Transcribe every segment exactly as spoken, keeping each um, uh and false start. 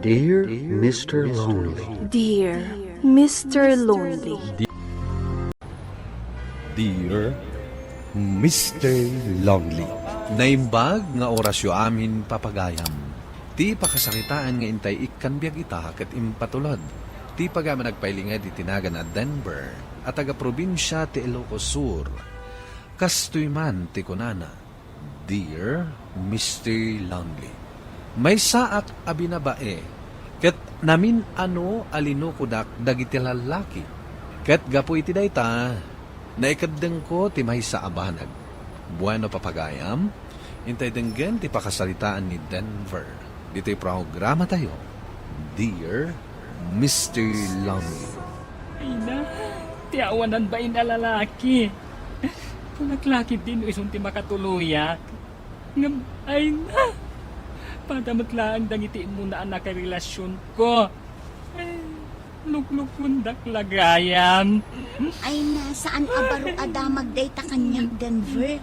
Dear Mister Lonely. Dear Mister Lonely. Dear Mister Lonely. Naimbag nga orasyo amin, papagayam. Ti pakasaritaan nga intay ikkan biag ita ket impatulod. Ti pagayam a nagpailinged iti nagan a Denver a taga-probinsia ti Ilocos Sur. Kastoy man ti kunana, Dear Mister Lonely, maysaak a binabae, ket namin-ano a linukodak dagiti lallaki. Ket gapu iti dayta, naikeddengko ti maysa a banag. Bueno, papagayam, intay denggen ti pakasaritaan ni Denver ditoy programatayo, Dear Mister Lonely. Ay na, ti awanan bain a lalaki. Kunak la ketdi no isun ti makatuloyak. Ngem, ay na, pada met laeng dagiti immuna a nakarelasionko. Ay, luklukwendak la gayam. Ay na, saan a baro a damag dayta kaniak, Denver.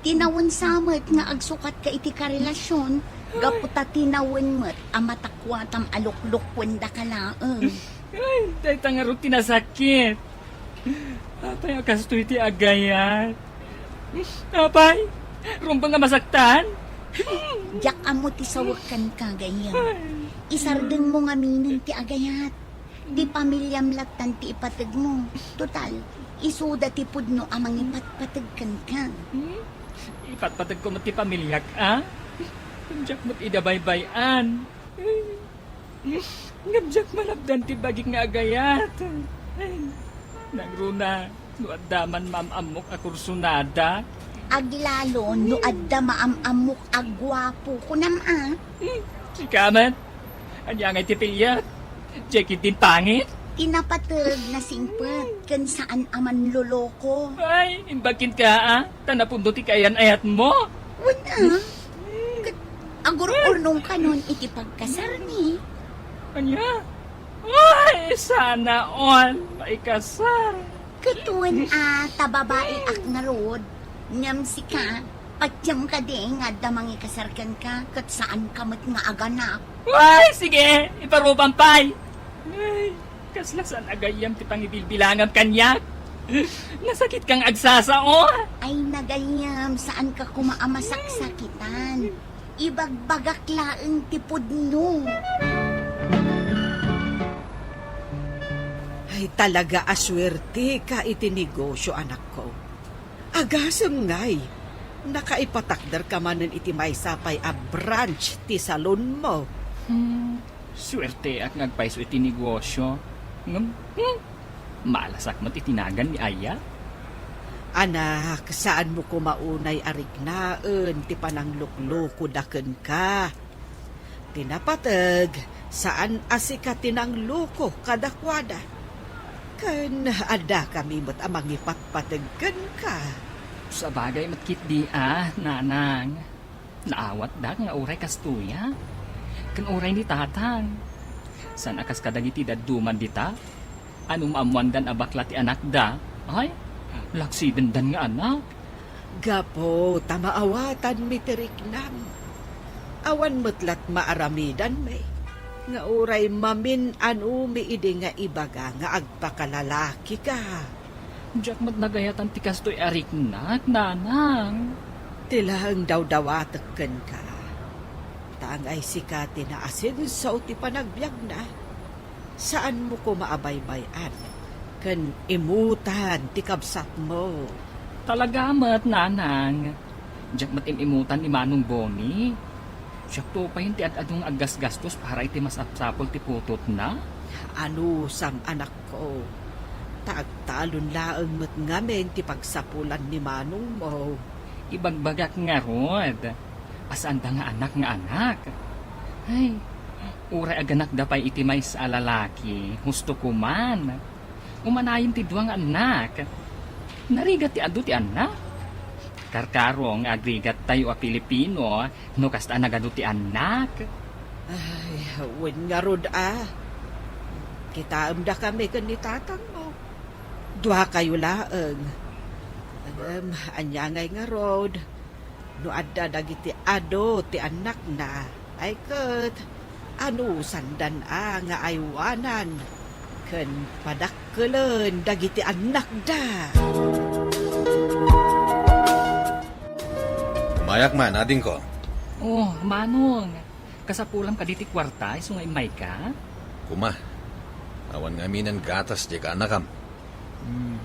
Tinawen sa met nga agsukatka iti karelasion, gapu ta tinawen met a matakuatam a luklukkuendaka laeng. Ay, dayta ngarud ti nasakit. Apay a kastoy ti agayat? Apay, rumbeng a masaktan? Diak ammo ti sawek kenka, gayyem. Isardengmo ngaminen ti agayat. Ti pamiliam lattan ti ipategmo. Total, isuda ti pudno a mangipatpateg kenka. Hmm? Ipatpateg ko met ti pamiliak, a? Diak met ida baybay-an. Ngem diak malabdan ti bagik nga agayat. Nangruna, no adda man maam-ammok a kursunada. Aglalo no adda maam-ammok a guapo, kunam a? Hmm, sika met. Ania ngay ti piliat? Diay ketdin pangit? Ti napateg, nasingpet, ken saan a manloloko. Ay, imbag kenka, a? Ta napudno ti kaayan-ayatmo. Wen a? Ket agur-urnongkanon iti pagkasarmi. Ania? Ay, sana all maikasar. Ket wen a, ta babaiak ngarud, ngem sika, patiem kadi nga adda mangikasar kenka, ket saanka met nga aganak. Ay, sige, iparupan pay. Ay, kasla saan a gayyem ti pangibilbilangam kaniak. Nasakit kang agsasao. Ay, nagayyem, saanka koma a masaksakitan. Ibagbagak laeng ti pudno. Ay, talaga a suerteka iti negosio, anakko. Agasem ngay, nakaipatakderka manen iti maysa pay a branch ti salonmo. Hmm, suerteak nga agpayso iti negosio. Ngem, hmm, malasak met iti nagan ni Aya. Anak, saanmo koma unay a riknaen ti panangluklokoda kenka. Ti napateg, saan a sika ti nangloko kadakuada. Ken addakami met a mangipatpateg kenka. Sabagay met ketdi a, nanang. Naawatdak nga uray kastoy a. Ken uray ni tatang. Saan a kas kadagiti dadduman dita? Ano maammoandan a bakla ti anakda? Ay, laksidendan nga anak. Gapu ta maawatanmi ti riknam. Awan met lat maaramidanmi nga uray mamin-anomi idi nga ibaga nga agpakalalakika. Diak met nagayatan ti kastoy a riknak, nanang. Ti laeng dawdawatek kenka, ta angay sika ti naasenso ti panagbiagna. Saanmo koma a baybay-an ken imutan ti kabsatmo. Talaga met, nanang. Diak met im-imutan ni Manong Boni. Siakto payen ti ad-adu nga aggasgastos para iti masapsapul ti putotna. Anusam, anakko, ta agtalon laeng met ngamin ti pagsapulan ni manongmo. Ibagbagak ngarud a saanda nga anak nga anak. Ay, uray aganakda pay iti maysa a lalaki, husto koman. Umanayon ti dua nga annak. Narigat ti adu ti annak. Karkaro nga agrigattayo a Pilipino no kasta a nagadu ti annak. Ay, wen ngarud a. Kitaemdakami ken ni tatangmo. Duakayo laeng. Ngem, ania ngay ngarud? No adda dagiti adu ti annakna, ay ket, Anusandan a nga aywanan ken padakkelen dagiti annakda. Mayak man, adingko. Oh, Manong, kasapulam kadi ti kuarta isu nga immayka? Kuma, awan ngaminen gatas diay kaanakam. Hmm.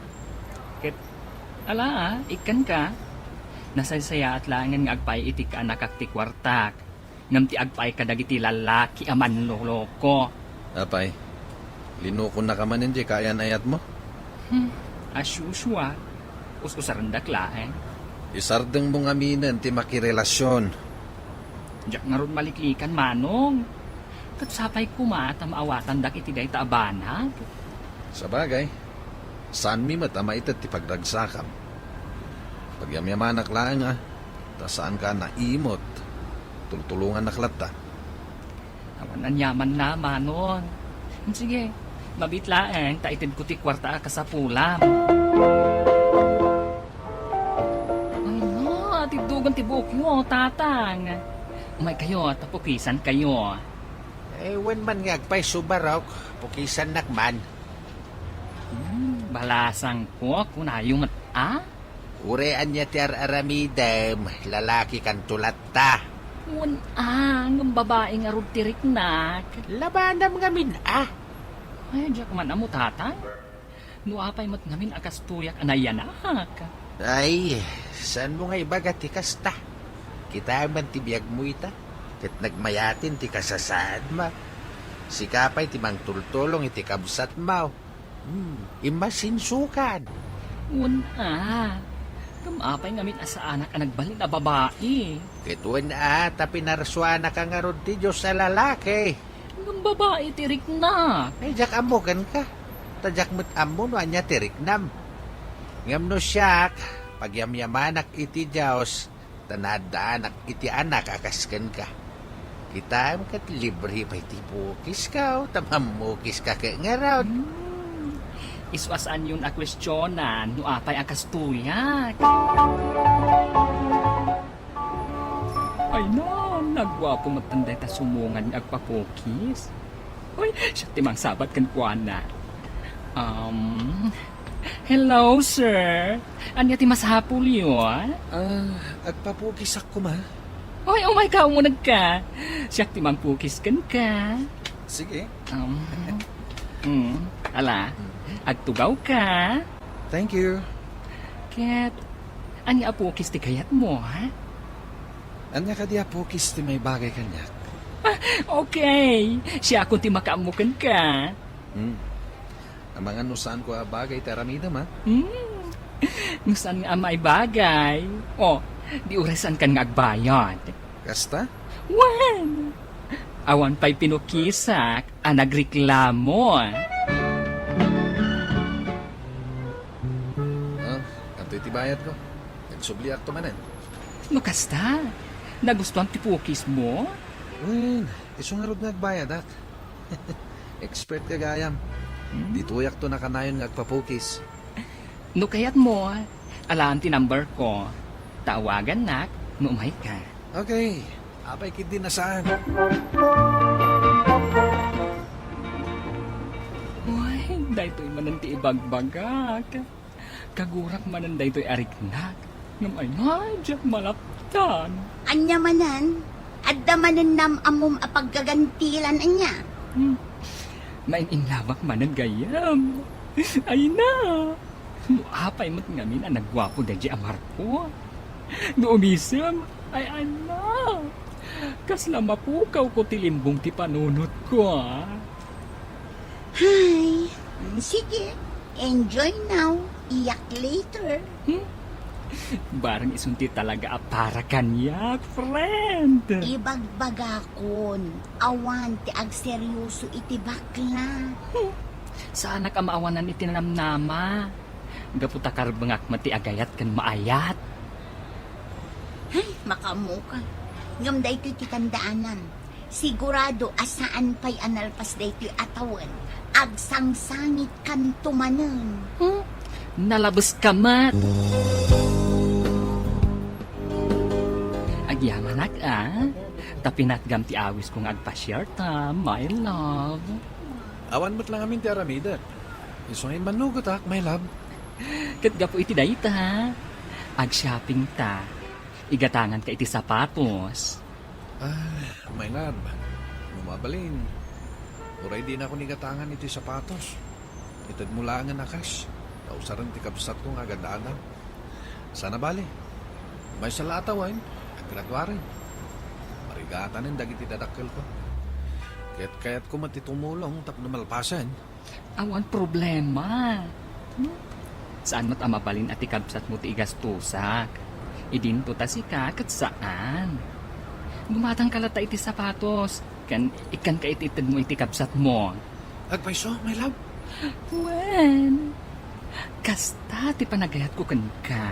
Ket, ala, ah, ikkanka. Nasaysayaat laengen nga agpaay iti kaanakak ti kuartak, ngem ti agpaay kadagiti lallaki a manloloko. Apay, linukonnaka manen diay kaayan-ayatmo? Hmm, as usual, us-usarendak laeng. Isardengmo ngaminen ti makirelasion. Diak ngarud maliklikan, Manong. Ket sapay koma ta maawatandak iti dayta a banag. Sabagay, saanmi met a maited ti pagragsakam. Pagyamyamanak laeng a, ta saanka a naimut. Tultulongannak latta. Awan aniamanna, Manong. Sige, mabiit laeng ta itedko ti kuarta a kasapulam. Ay na, tiddogen ti buokyo, Tatang. Umaykayo, ta pukisankayo. Eh, wen man nga agpayso barok, pukisannak man. Hmm, balasangko, kunayo met a? Uray ania ti ar-aramidem, lalakikanto latta. Wen a, ngem babai ngarud ti riknak. Labanam ngamin a. Ay, diak man ammo, Tatang. No apay met ngamin a kastoyak a nayanak? Ay, saanmo nga ibaga ti kasta? Kitaem man ti biagmo ita, ket nagmayaten ti kasasaadmo. Sika pay ti mangtultulong iti kabsatmo. Hmm, immasinsukan. Wen a, ngem apay ngamin a saanak a nagbalin a babai? Ket wen a, ta pinarsuanaka ngarud ti Dios a lalaki. Ngem babai ti riknak. Ay, diak ammo kenka. Ta diak met ammo no ania ti riknam. Ngem no siak, pagyamyamanak iti Dios, ta naaddaanak iti anak a kas kenka. Kitaem ket libre pay ti pukiska, ta mammukiska ket ngarud. Hmm. Isu a saanyon a kuestionan no apay a kastoyak. Ay na, nagguapo metten dayta sumongan nga agpapukis. Uy, siak ti mangsabat kenkuana. Um, hello, sir. Ania ti masapulyo? Ah, agpapukisak koma. Uy, umayka, umunegka. Siak ti mangpukis kenka. Sige. Um, mm, ala, agtugawka. Thank you. Ket, ania a pukis ti kayatmo, ha? Ania kadi a pukis ti maibagay kaniak? Okay, siakon ti makaammo kenka. Hmm. Amangan no saanko a bagay ti aramidem, ha? Hmm. No saan nga a maibagay. O, di uray saankan nga agbayad. Kasta? Wen! Awan pay pinukisak a nagreklamo. Ah, adtoy ti bayadko. Nagsubliakto manen. No kasta, nagustuam ti pukismo? Wen, isu ngarud nga agbayadak. Expert ka gayam. Hmm? Ditoyakto nakanayon nga agpapukis. No kayatmo, alaem ti number ko. Tawagannak no umayka. Okay. Apay ketdi a saan? Uy, daytoy manen ti ibagbagak. Kagurak manen daytoy a riknak. Ngem ay, ay, diak malaptan. Ania manen? Adda manen nam-ammom a paggagantilan ania? Hmm. Main-inlabak manen gayyem. Ay na. No apay met ngamin a nagguapo daydiay a Marco. No umisem, ay, ay na. Kasla mapukawko ti limbong ti panunotko, ah. Hay, sige, enjoy now, iyak later. Hmm? Barang isun ti talaga a para kaniak, friend. Ibagbagakon, awan ti agseryoso iti bakla. Hmm. Saanak a maawanan iti namnama. Gapu ta karbengak met ti agayat ken maayat. Hay, makaammoka. Ngem daytoy ti tandaanam. Sigurado a saan pay a nalpas daytoy a tawen, agsangsangikanto manen. Hmm? Nalabeska met. Agyamanak a, Ta pinatgam ti awisko nga agpa-share ta, my love. Awan met lang amin ti aramidek. Isu nga immannugotak, my love. Ket gapu iti dayta, ag-shopping ta. Igatanganka iti sapatos. Ah, my love, no mabalin, uray dinakon igatangan iti sapatos. Itedmo laengen a cash, ta usaren ti kabsatko nga agad-adal. Saan a bale, maysa la a tawen, aggraduaren. Marigatanen dagiti dadakkelko. Ket kayatko met ti tumulong tapno malpasen. Awan problema. Hmm? Saan met a mabalin a ti kabsatmo ti igastosak? Idinto ta sika ket saan. Gumatangka latta iti sapatos, ken ikkanka iti itedmo iti kabsatmo. Agpayso, my love? Wen, kasta ti panagayatko kenka.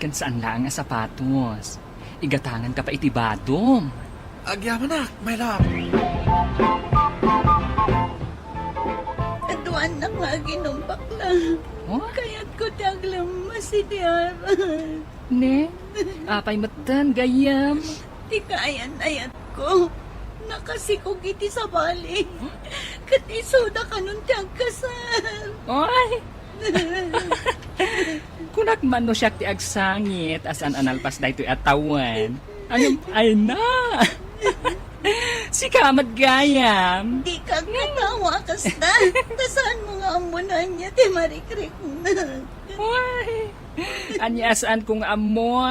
Ken saan laeng a sapatos. Igatanganka pay iti badom. Agyamanak, my love. Kaduanak nga aginom, bakla. Oh? Kayatko ti aglemmes iti arat. Ne? Apay metten, gayyem? Ti kaayan-ayatko, nakasikog iti sabali. Ket isuda kanon ti agkasar. Oy! Kunak man no siak ti agsangit a saan a nalpas daytoy a tawen. Ngem, ay na! Sika met gayam. Dika agkatawa kasta. Ta saanmo nga ammo no ania ti marikriknak. Oy! Ania a saanko nga ammo?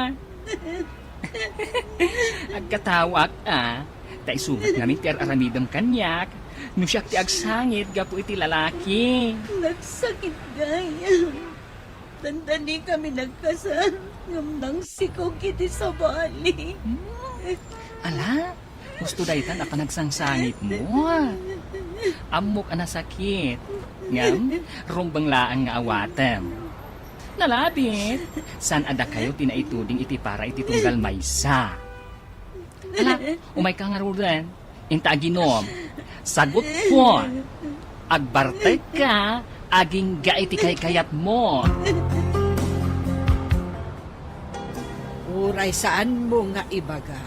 Agkatawaak a, ta isu met ngamin ti ar-aramidem kaniak, no siak ti agsangit gapu iti lalaki. Nagsakit gayam. Dandani kami nagkasar, ngem nangsikog iti sabali. Hmm? Ala, husto daytan a panagsangsangitmo. Ammok a nasakit, ngem rumbeng laeng nga awatem. Nalabit, saan a dakayo ti naituding iti para iti tunggal maysa. Ala, umayka ngaruden. Inta aginom. Sagutko. Agbartekka, agingga iti kaykayatmo. Uray saanmo nga ibaga,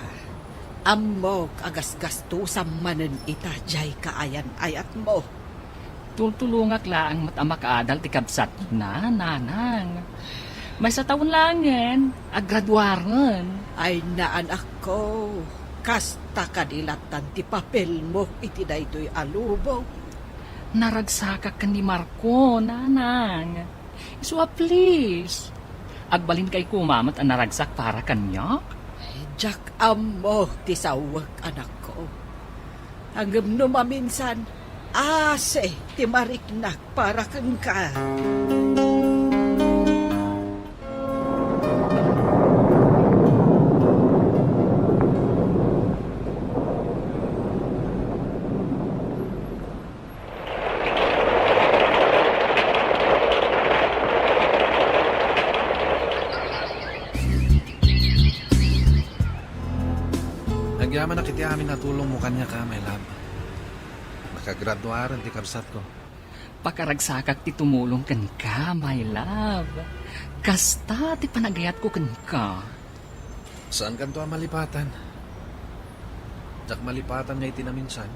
ammok a gasgastusam manen ita diay kaayan-ayatmo. Tultulongak laeng met a makaadal ti kabsatna, nanang. Maysa tawen laengen, aggraduaren. Ay na, anakko, kasta kadi lattan ti papelmo iti daytoy a lubong. Naragsakak ken ni Marco, nanang. Isu a please. Agbalinka koma met a naragsak para kaniak? Diak ammo ti sawek, anakko. Ngem no maminsan, asi ti mariknak para kenka. Agyamanak iti amin a tulongmo kaniak, my love. Nakagraduaren ti kabsatko. Pakaragsakak ti tumulong kenka, my love. Kasta ti panagayatko kenka. Saankanto a malipatan. Diak malipatan nga iti naminsan,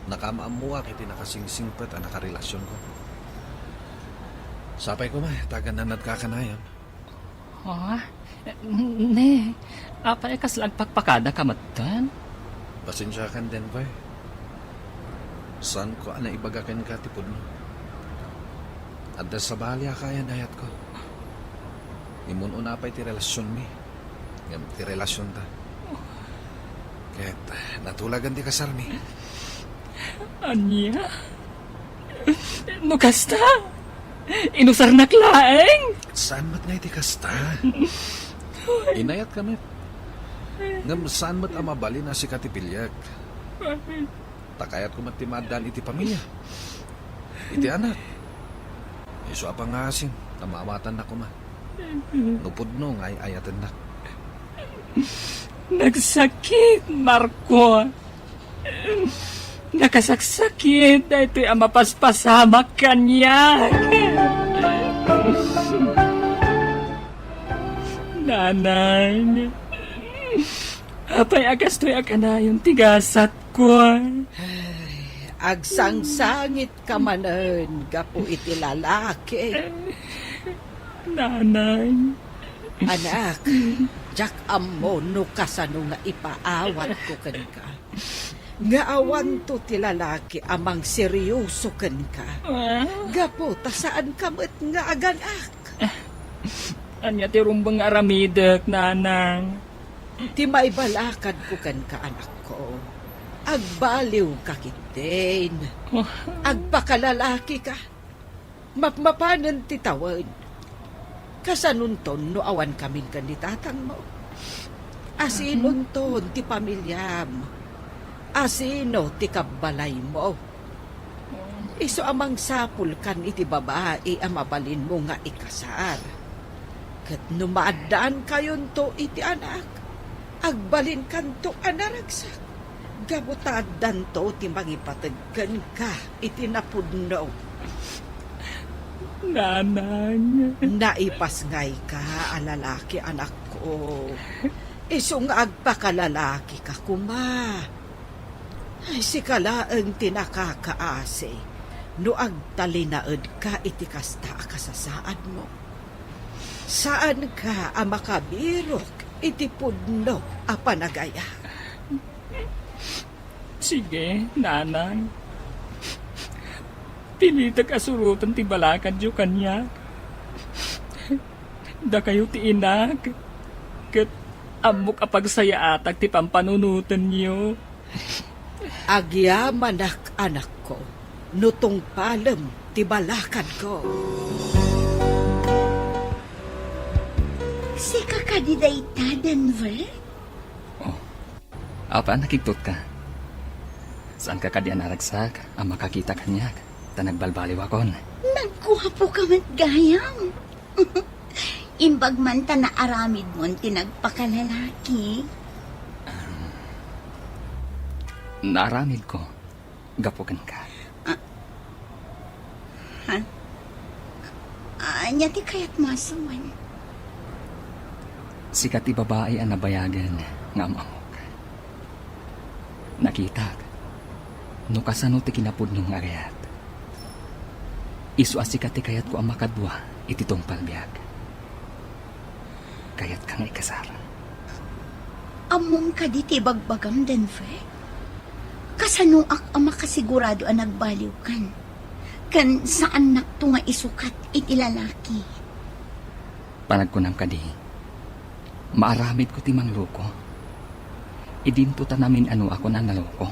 nakaam-ammoak iti nakasingsingpet a nakarelasionko. Sapay koma ta agnanadka a kanayon. Ah, ne, apay a kasla agpakpakadaka metten? Pasensiakan, Denver. Saanko a naibaga kenka ti pudno. Adda sabali a kaayan-ayatko. Immun-una pay ti relasionmi, ngem ti relasionta. Ket natulagan ti kasarmi. Ania? No kasta, inusarnak laeng? Saan met nga iti kasta? Inayatka met. Ngem saan met a mabalin a sika ti piliek. Ta kayatko met ti maaddaan iti pamilia, iti anak. Isu a pangngaasim ta maawatannak koma no pudno nga ay-ayatennak. Nagsakit, Marco. Nakasaksakit daytoy a mapaspasamak kaniak. Nanang, Apay a kastoy a kanayon ti gasatko? Ay, agsangsangitka manen gapu iti lalaki. Nanang. Anak, diak ammo no kasano nga ipaawatko kenka. Nga awanto ti lalaki a mangseryoso kenka. Ah? Gapu ta saanka met nga aganak. Ania ti rumbeng nga aramidek, Nanang? Ti maibalakadko kenka, anakko, agbaliwka ketdin. Oh. Agpakalalakika. Mapmapanen ti tawen. Kasanonton no awankamin ken ni tatangmo? Asinonton ti pamiliam? Asino ti kabbalaymo? Isu a mangsapulkan iti babai a mabalinmo nga ikasar. Ket no maaddankayonto iti anak, agbalinkanto a naragsak, gapu ta addanto ti mangipateg kenka iti napudno. Nanang. Naipasngayka a lalaki, anakko. Isu nga agpakalalakika koma. Ay, sika laeng ti nakakaasi no agtalinaedka iti kasta a kasasaadmo. Saanka a makabirok iti pudno a panagayat. Sige, Nanang. Pilitek a suroten ti balakadyo kaniak. Dakayo ti inak, ket ammok a pagsayaatak ti pampanunotenyo. Agyamanak, anakko, no tungpalem ti balakadko. Sika kadi dayta, Denver? Oh. Apay a nakigtotka? Saanka kadi a naragsak a makakita kaniak, ta nagbalbaliwakon? Nagguapoka met gayam. Imbag man ta naaramidmon ti nagpakalalaki. Um, naaramidko gapu kenka. Ah. Ha? Ania ti kayatmo a sawen? Sika ti babai a nabayagen nga am-ammok. Nakitak no kasano ti kinapudnom nga agayat. Isu a sika ti kayatko a makadua iti tungpal biag. Kayatka nga ikasar. Ammom kadi ti ibagbagam, Denver? Kasanoak a makasigurado a nagbaliwkan? Ken saannakto nga isukat iti lalaki. Panagkunam kadi, maaramidko ti mangloko? Idinto ta namin-anoakon a naloko.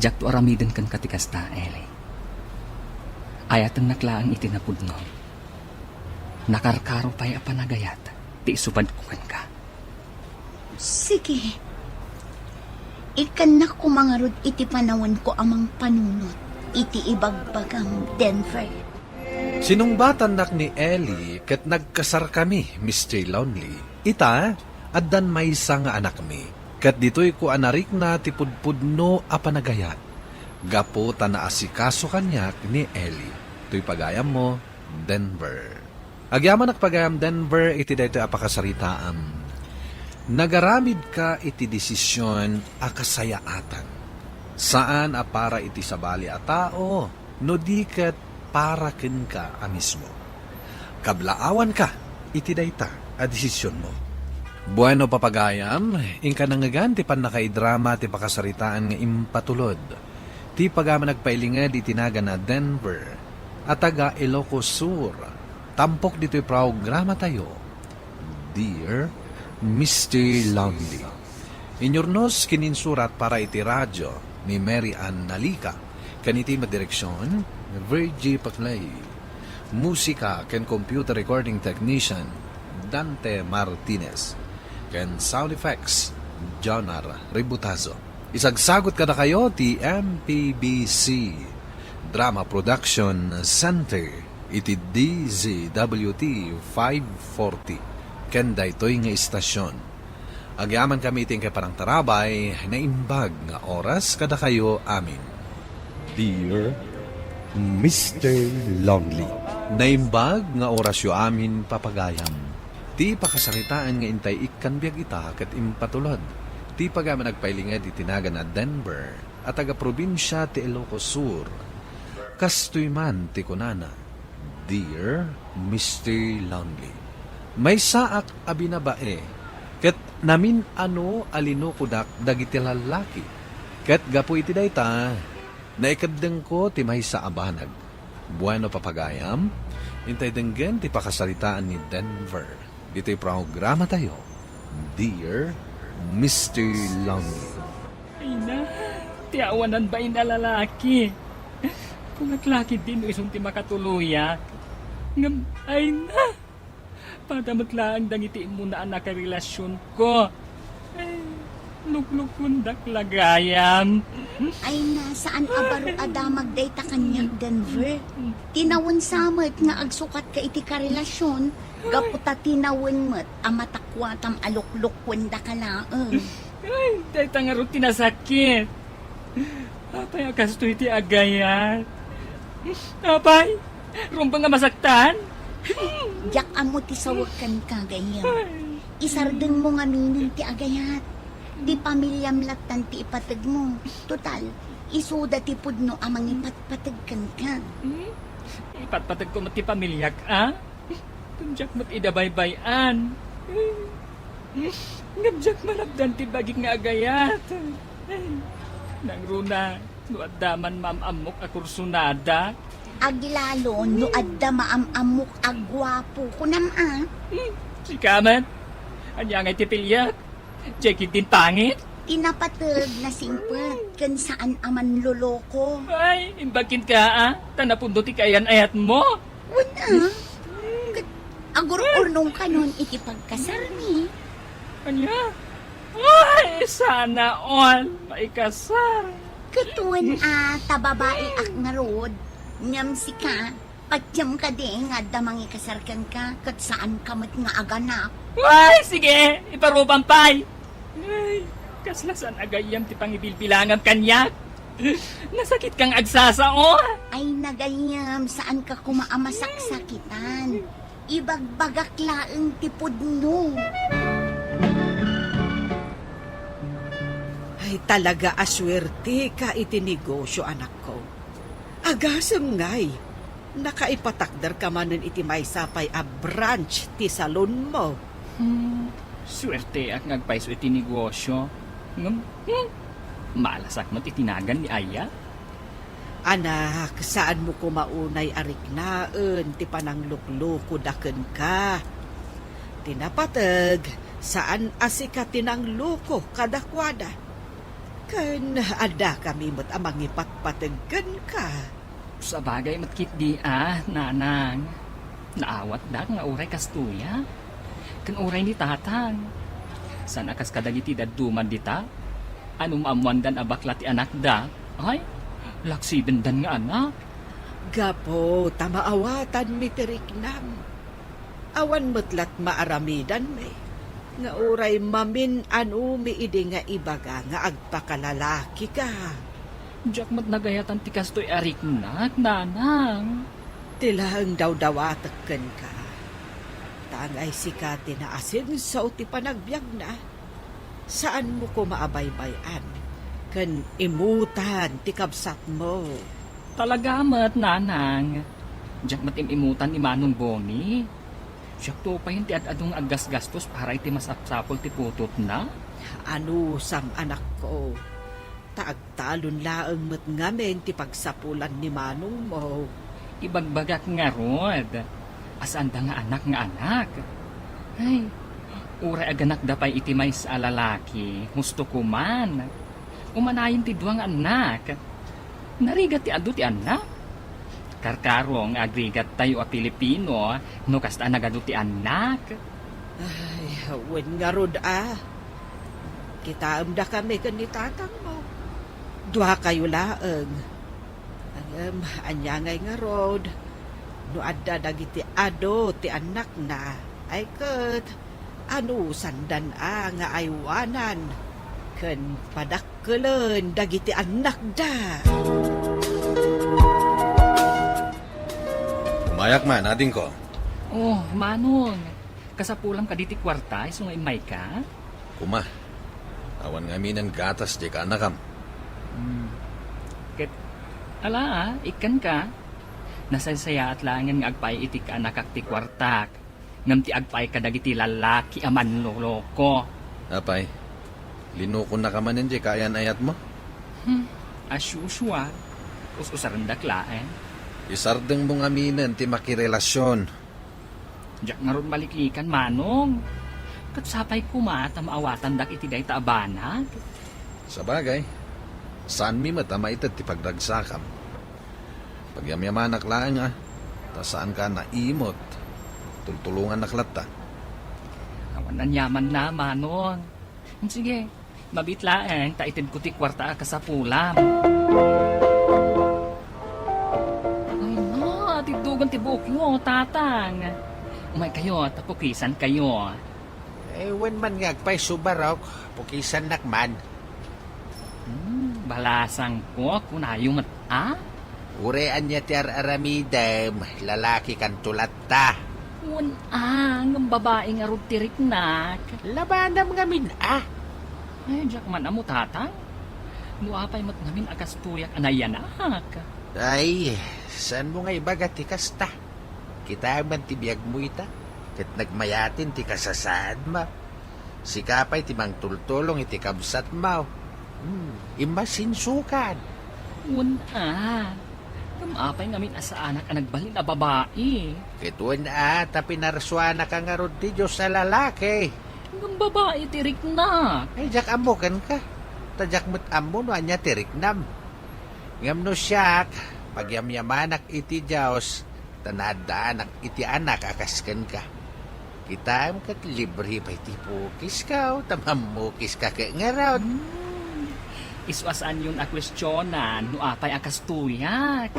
Diakto aramiden kenka ti kasta, Ellie. Ayatennak laeng iti napudno. Nakarkaro pay a panagayat ti isubadko kenka. Sige. Ikkannak koma ngarud iti panawenko a mangpanunot iti ibagbagam, Denver. Sinungbatannak ni Ellie ket nagkasarkami, Mister Lonely. Ita, addan maysa nga anakmi, ket ditoyko a narikna ti pudpudno a panagayat, gapu ta naasikaso kaniak ni Ellie. Toy pagayammo, Denver. Agyamanak pagayam, Denver, iti daytoy a pakasaritaam. Nagaramidka iti desisyon a kasayaatan. Saan a para iti sabali a tao, no di ket para kenka a mismo. Kablaawanka iti dayta a desisionmo. Bueno, papagayam, inka nangngegan ti pannakaidrama ti pakasaritaan nga impatulod ti pagayam a nagpailinged iti nagan a Denver a taga Ilocos Sur. Tampok ditoy programatayo, Dear Mister Lonely. Inyurnos ken insurat para iti radio ni Mary Ann Nalica ken iti madireksion, Virgie Paclay. Musika ken computer recording technician, Dante Martinez. Ken sound effects, Jonar Ributazo. Isagsagot kadakayo ti M P B C Drama Production Center iti D Z W T five forty ken daytoy nga istasion. Agyamankami iti inkay panangtarabay, naimbag nga oras kadakayo amin. Dear Mister Lonely. Naimbag nga orasyo amin, papagayam. Ti pakasaritaan nga intay ikkan biag ita ket impatulod ti pagaman agpailinged iti nagan a Denver a taga-probinsia ti Ilocos Sur. Kastoy man ti kunana, "Dear Mister Lonely, maysaak a binabae ket namin-ano a linukodak dagiti lallaki, ket gapu iti dayta, naikeddengko ti maysa a banag." Bueno, papagayam, intay denggen ti pakasaritaan ni Denver ditoy programatayo, Dear Mister Lonely. Ay na, ti awanan bain a lalaki. Kunak la ketdi no isun ti makatuloyak. Ngem, ay na, pada met laeng dagiti immuna a nakarelasionko. Ay, luklukondak la gayam. Ay na, saan a baro a damag dayta kaniak, Denver. Tinawen sa met nga agsukatka iti karelasion, gapu ta tinawen met a matakuatam a luklukuendaka laeng. Ay, dayta ngarud ti nasakit. Apay a kastoy ti agayat? Apay, rumbeng a masaktan? Diak ammo ti sawek kenka, gayam. Ay. Isardengmo ngaminen ti agayat. Ti pamiliam lattan ti ipategmo. Total, isuda ti pudno a mangipatpateg kenka. Hmm? Ipatpategko met ti pamiliak, a? Ken diak met ida baybay-an. Ngem diak malabdan ti bagik nga agayat. Nangruna, no adda man maam-ammok a kursunada. Aglalo no adda maam-ammok a guapo, kunam a. Hmm, sika met. Ania ngay ti piliak? Diay ketdin pangit? Ti napateg, nasingpet, ken saan a manloloko. Ay, imbag kenka, a, ta napudno ti kaayan-ayatmo. Wen a, ket agururnongkanon iti pagkasarmi. Ania? Ay, sana all maikasar. Ket wen a, ta babaiak ngarud, ngem sika, patiem kadi nga adda mangikasar kenka, ket saanka met nga aganak. Ay, sige, iparubam pay. Ay, kasla saan a gayyem ti pangibilbilangam kaniak. Nasakit kang agsasao. Ay, nagayam, saanka koma a masaksakitan. Ibagbagak laeng ti pudno. Ay, talaga a suerteka iti negosio, anakko. Agasem ngay, nakaipatakderka manen iti maysa pay a branch ti salonmo. Hmm, suerteak nga agpayso iti negosio. Ngem, hmm, malasak met iti nagan ni Aya. Anak, saanmo koma unay a riknaen ti panangluklokoda kenka. Ti napateg, saan a sika ti nangloko kadakuada. Ken addakami met a mangipatpateg kenka. Sabagay met ketdi a, nanang. Naawatdak nga uray kastoy a. Ken uray ni tatang. Saan a kas kadagiti dadduma dita? A no maammoandan a bakla ti anakda, ay, laksibendan nga anak. Gapu ta maawatanmi ti riknam. Awan met la't maaramidanmi nga uray mamin-anomi idi nga ibaga nga agpakalalakika. Diak met nagayatan ti kastoy a riknak, nanang. Ti laeng dawdawatek kenka, ta angay sika ti naasenso ti panagbiagna. Saanmo koma a baybay-an ken imutan ti kabsatmo. Talaga met, nanang. Diak met im-imutan ni Manong Boni. Siakto payen ti ad-adu nga aggasgastos para iti masapsapul ti putotna. Anusam, anakko, ta agtalon laeng met ngamin ti pagsapulan ni manongmo. Ibagbagak ngarud a saanda nga anak nga anak. Ay, uray aganakda pay iti maysa a lalaki, husto koman. Umanayen ti dua nga annak. Narigat ti adu ti annak. Karkaro nga agrigattayo a Pilipino no kasta a nagadu ti annak. Ay, wen ngarud a. Kitaem dakami ken ni tatangmo. Duakayo laeng. Ngem ania ngay ngarud no adda dagiti adu ti annakna, ay ket anusandan a nga aywanan ken padakkelen dagiti annakda. Umayak man, adingko. Oh, Manong. Kasapulam kadi ti kuarta isu nga immayka? Kuma, awan ngaminen gatas diay kaanakam. Hmm. Ket, ala, ah, ikkanka. Nasaysayaat laengen nga agpaay iti kaanakak ti kuartak, ngem ti agpaay kadagiti lallaki a manloloko. Apay, linukonnaka manen diay kaayan-ayatmo? Hmm, as usual, us-usarendak laeng. Isardengmo ngaminen ti makirelasion. Diak ngarud maliklikan, Manong. Ket sapay koma ta maawatandak iti dayta a banag. Sabagay, saanmi met a maited ti pagragsakam. Pagyamyamanak laeng, a, ta saanka a naimut. Tultulongannak latta. Awan aniamanna, Manong. Sige, mabiit laeng ta itedko ti kuarta a kasapulam. Ay na, tibdogen ti buokyo, Tatang. Umaykayo, ta pukisankayo. Eh, wen man nga agpayso barok, pukisannak man. Hmm, balasangko, kunayo met, a? Uray ania ti ar-aramidem, lalakikanto latta. Wen a, ngem babai ngarud ti riknak. Labanam ngamin a. Ay, diak man ammo, Tatang. No apay met ngamin a kastoyak a nayanak. Ay, saanmo nga ibaga ti kasta? Kitaem man ti biagmo ita, ket nagmayaten ti kasasaadmo. Sika pay ti mangtultulong iti kabsatmo. Hmm, immasinsukan. Wen a. Ngem apay ngamin a saanak a nagbalin a babai? Ket wen a, ta pinarsuanaka ngarud ti Dios a lalaki. Ngem babai ti riknak. Ay, diak ammo kenka. Ta diak met ammo no ania ti riknam. Ngem no siak, pagyamyamanak iti Dios, ta naaddaanak iti anak a kas kenka. Kitaem ket libre pay ti pukisko, ta mammukiska ket ngarud. Hmm. Isu a saanyon a kuestionan no apay a kastoyak.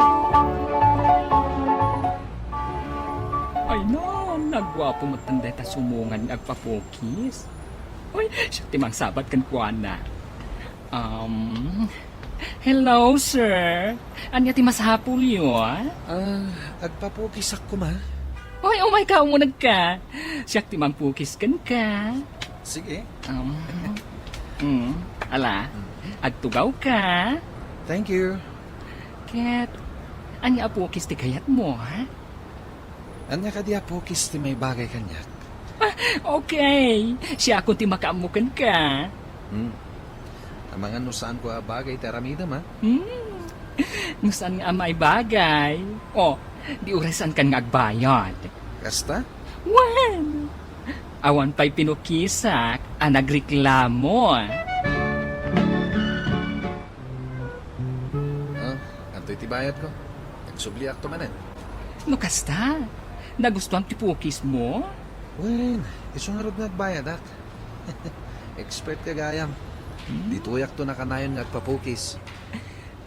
Ay na, nagguapo met dayta sumongan nga agpapukis. Uy, siak ti mangsabat kenkuana. Um, hello, sir. Ania ti masapulyo, a? Ah, agpapukisak koma. Oy, umayka, umunegka. Siak ti mangpukis kenka. Sige. Um, mm, ala, mm, agtugawka. Thank you. Ket, ania a pukis ti kayatmo, ha? Ania kadi a pukis ti maibagay kaniak? Ah, okay. Siakon ti makaammo kenka. Hmm. Amangan no saanko a bagay ti aramidem, a? Hmm. No saan nga a maibagay. O, di uray saankan nga agbayad. Kasta? Wen, awan pay pinukisak a nagreklamo. Ah, antoy ti bayadko? Agsubliakto manen. No kasta, nagustuam ti pukismo? Wen, isu ngarud nga agbayadak. Expert ka gayam. Hmm? Ditoyakto nakanayon nga agpapukis.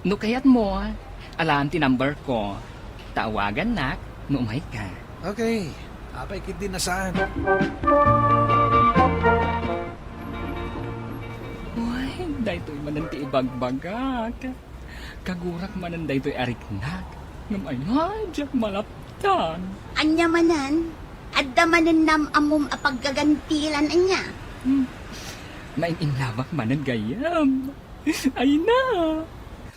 No kayatmo, alaem ti number ko. Tawagannak no umayka. Okay. Apay ketdi no saan. Uy, daytoy manen ti ibagbagak. Kagurak manen daytoy a riknak. Ngem ay, ay, diak malaptan. Ania manen? Adda manen nam-ammom a paggagantilan, ania? Hmm. Nain-inlabak manen gayam. Ay na!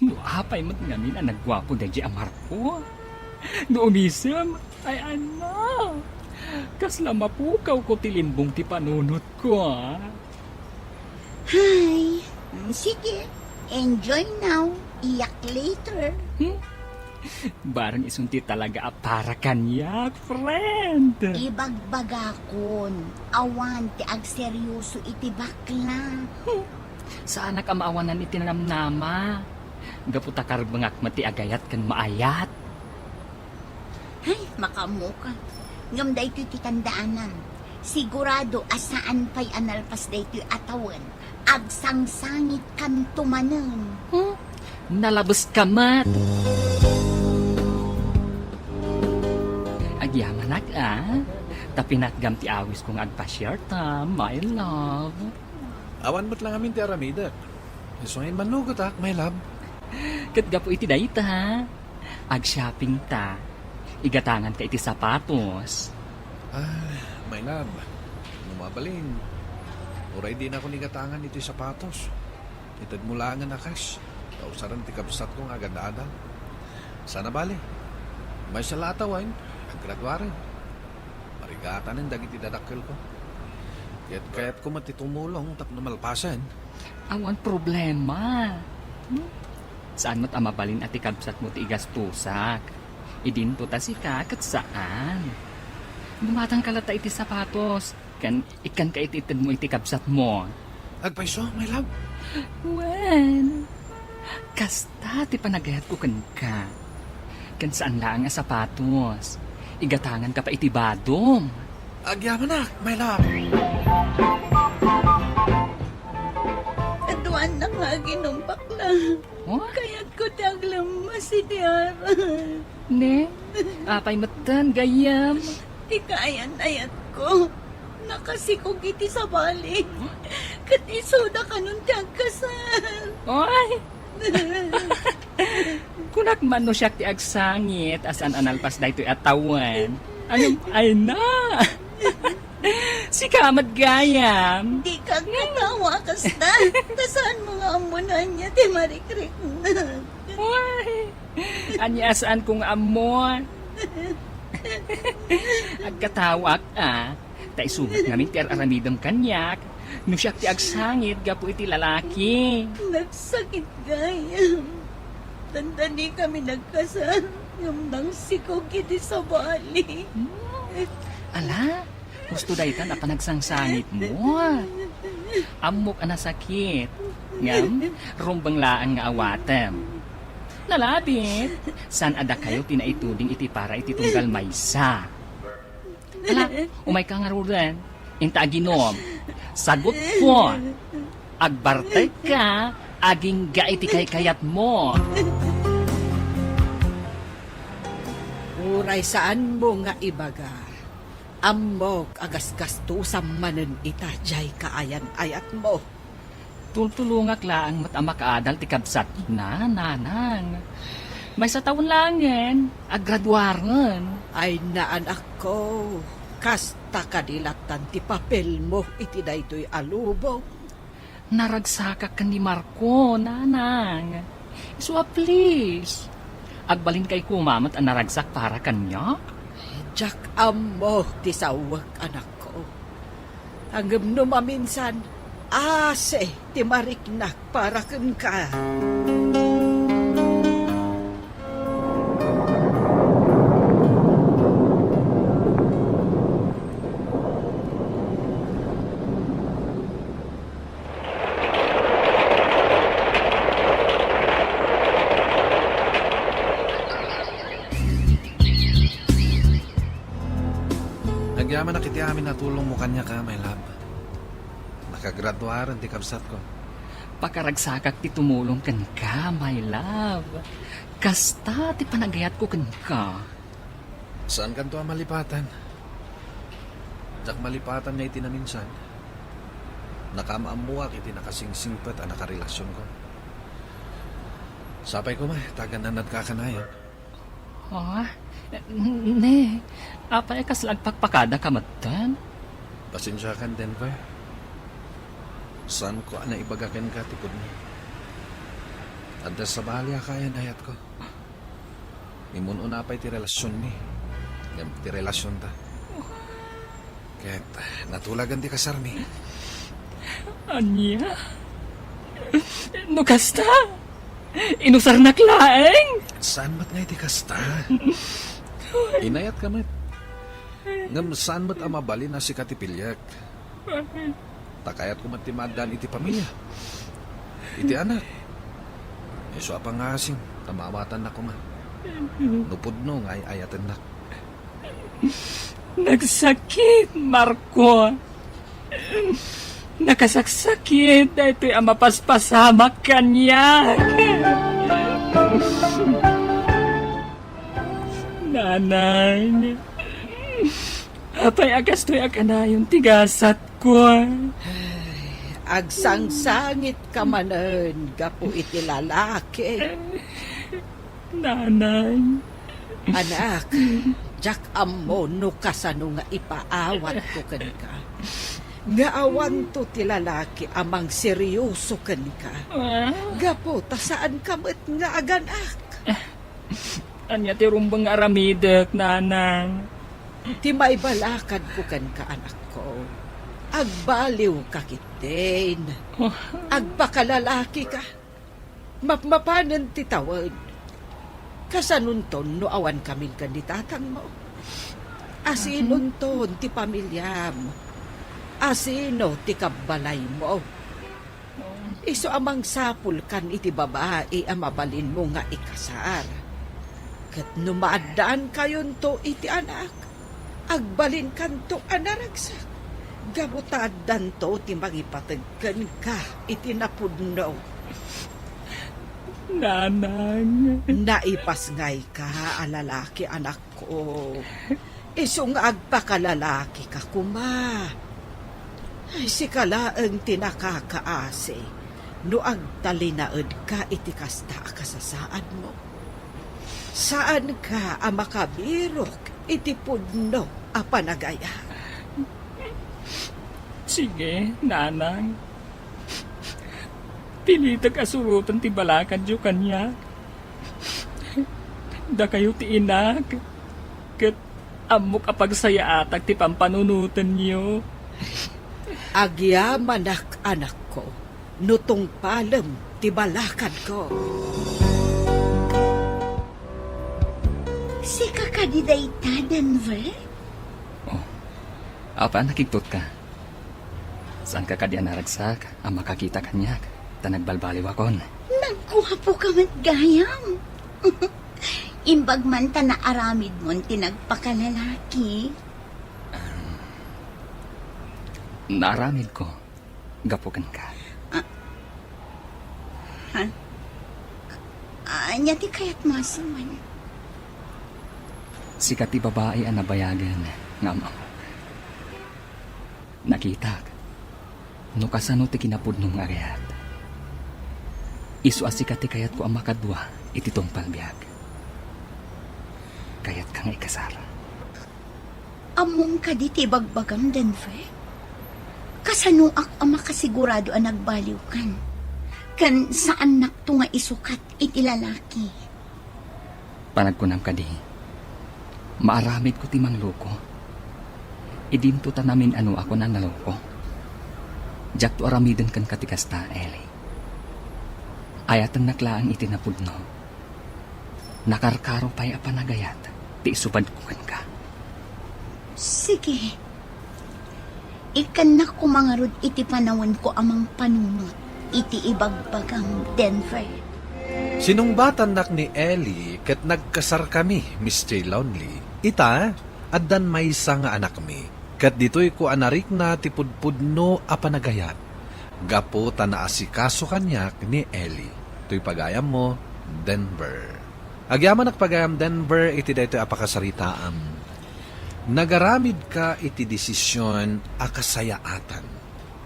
No apay met ngamin a nagguapo daydiay a Marco. No umisem, ay, ay na! Kasla mapukawko ti limbong ti panunotko, a. Hay, mm, sige. Enjoy now, iyak later. Hmm? Barang isun ti talaga a para kaniak, friend. Ibagbagakon, awan ti agseryoso iti bakla. Hmm. Saanak a maawanan iti namnama. Gapu ta karbengak met ti agayat ken maayat. Ay, makaammoka. Ngem daytoy ti tandaanam. Sigurado a saan pay a nalpas daytoy a tawen. Agsangsangitkanto manen. Hmm? Nalabeska met. Agyamanak, a. Ta pinatgam ti awisko nga agpa-share ta, my love. Awan met la ngamin ti aramidek. Isu nga immannugotak, my love. Ket gapu iti dayta, agshopping ta. Igatanganka iti sapatos. Ah, my love, no mabalin, uray dinakon igatangan iti sapatos. Itedmo laengen a cash, ta usaren ti kabsatko nga agad-adal. Saan a bale, maysa la a tawen, aggraduaren. Marigatanen dagiti dadakkelko. Ket kayatko met ti tumulong tapno malpasen. Awan problema. Hmm? Saan met a mabalin a ti kabsatmo ti igastusak. Idinto ta sika ket saan. Dumatangka latta iti sapatos, ken ikkanka iti itedmo iti kabsatmo. Agpayso, my love? Wen, kasta ti panagayatko kenka. Ken saan laeng a sapatos. Igatanganka pay iti badom. Agyamanak, my love. Aduannak nga aginumbak la. Oh? Kayatko ti aglemmes iti aras. Ne? Apay metten, gayyem? Ti kaayan-ayatko, nakasikog iti sabali. Ket isuda kanon ti agkasar. Oy! Kunak man no siak ti agsangit a saan a nalpas daytoy a tawen. Ano, ay na! Sika met gayam. Dika agkatawa kasta. Ta saanmo nga ammo no ania ti marikriknak. Uy! Ania a saanko nga ammo? Agkatawaak a. Ta isu met ngamin ti ar-aramidem kaniak. No siak ti agsangit gapu iti lalaki. Nagsakit gayam. Dandani kami nagkasar, ngem nangsikog iti sabali. Hmm. Ala, husto daytan a panagsangsangitmo. Ammok a nasakit, ngem rumbeng laeng nga awatem. Nalabit, saan a dakayo ti naituding iti para iti tunggal maysa. Ala, umayka ngaruden. Inta aginom. Sagutko. Agbartekka. Agingga iti kaykayatmo. Uray saanmo nga ibaga, ammok a gasgastusam manen ita diay kaayan-ayatmo. Tultulongak laeng met a makaadal ti kabsatna, nanang. Maysa tawen laengen, aggraduaren. Ay na, anakko, kasta kadi lattan ti papelmo iti daytoy a lubong? Naragsakak ken ni Marco, nanang. Isu a please. Agbalinka koma met a naragsak para kaniak? Diak ammo ti sawek, anakko. Ngem no maminsan, asi ti mariknak para kenka. Agyamanak iti amin a tulongmo kaniak, my love. Nakagraduaren ti kabsatko. Pakaragsakak ti tumulong kenka, my love. Kasta ti panagayatko kenka. Saankanto a malipatan. Diak malipatan nga iti naminsan, nakaam-ammoak iti nakasingsingpet a nakarelasionko. Sapay koma ta agannanadka a kanayon. Ah, ne, apay a kasla agpakpakadaka metten? Pasensiakan, Denver. Saanko a naibaga kenka ti pudno. Adda sabali a kaayan-ayatko. Imun-una pay ti relasionmi, ngem ti relasionta. Ket natulagan ti kasarmi. Ania? No kasta, inusarnak laeng? Saan met nga iti kasta? Inayatka met. Ngem saan met a mabalin a sika ti piliek. Ta kayatko met ti maaddaan iti pamilia, iti anak. Isu a pangngaasing ta maawatannak koma no pudno nga ay-ayatennak. Nagsakit, Marco. Nakasaksakit daytoy a mapaspasamak kaniak. Nanang, apay a kastoy a kanayon ti gasatko? Ay, agsangsangitka manen gapu iti lalaki. Nanang. Anak, Diak ammo no kasano nga ipaawatko kenka. Nga awanto ti lalaki a mangseryoso kenka. Ah. Gapu ta saanka met nga agan-ak. Ania ti rumbeng nga aramidek, nanang? Ti maibalakadko kenka, anakko, agbaliwka ketdin. Oh. Agpakalalakika. Mapmapanen ti tawen. Kasanonton no awankamin ken ni tatangmo? Asinonton ti pamiliam? Asino ti kabbalaymo? Isu a mangsapulkan iti babai a mabalinmo nga ikasar. Ket no maaddankayonto iti anak, agbalinkanto a naragsak, gapu ta addanto ti mangipateg kenka iti napudno. Nanang. Naipasngayka a lalaki, anakko. Isu nga agpakalalakika koma. Ay, sika laeng ti nakakaasi no agtalinaedka iti kasta a kasasaadmo. Saanka a makabirok iti pudno a panagayat. Sige, nanang. Pilitek a suroten ti balakadyo kaniak. Dakayo ti inak, ket ammok a pagsayaatak ti pampanunotenyo. Agyamanak, anakko, no tungpalem ti balakadko. Sika kadi dayta, Denver? Oh, apay a nakigtotka? Saanka kadi a naragsak a makakita kaniak, ta nagbalbaliwakon? Nagguapoka met gayam. Imbag man ta naaramidmon ti nagpakalalaki. Naaramidko gapu kenka. Ah. Ha? Ania ti kayatmo a sawen? Sika ti babai a nabayagen nga am-amok. Nakitak no kasano ti kinapudnom nga agayat. Isu a sika ti kayatko a makadua iti tungpal biag. Kayatka nga ikasar? Ammom kadi ti ibagbagam, Denver? Kasanoak a makasigurado a nagbaliwkan? Ken saannakto nga isukat iti lalaki. Panagkunam kadi, maaramidko ti mangloko. Idinto ta namin-anoakon a naloko. Diakto aramiden kenka ti kasta, Ellie. Ayatennak laeng iti napudno. Nakarkaro pay a panagayat ti isubadko kenka. Sige. Ikkannak koma ngarud iti panawenko a mangpanunot iti ibagbagam, Denver. Sinungbatannak ni Ellie ket nagkasarkami, Mister Lonely. Ita, addan maysa nga anakmi, ket ditoyko a narikna ti pudpudno a panagayat gapu ta naasikaso kaniak ni Ellie. Toy pagayammo, Denver. Agyamanak pagayam, Denver, iti daytoy a pakasaritaam. Nagaramidka iti desisyon a kasayaatan.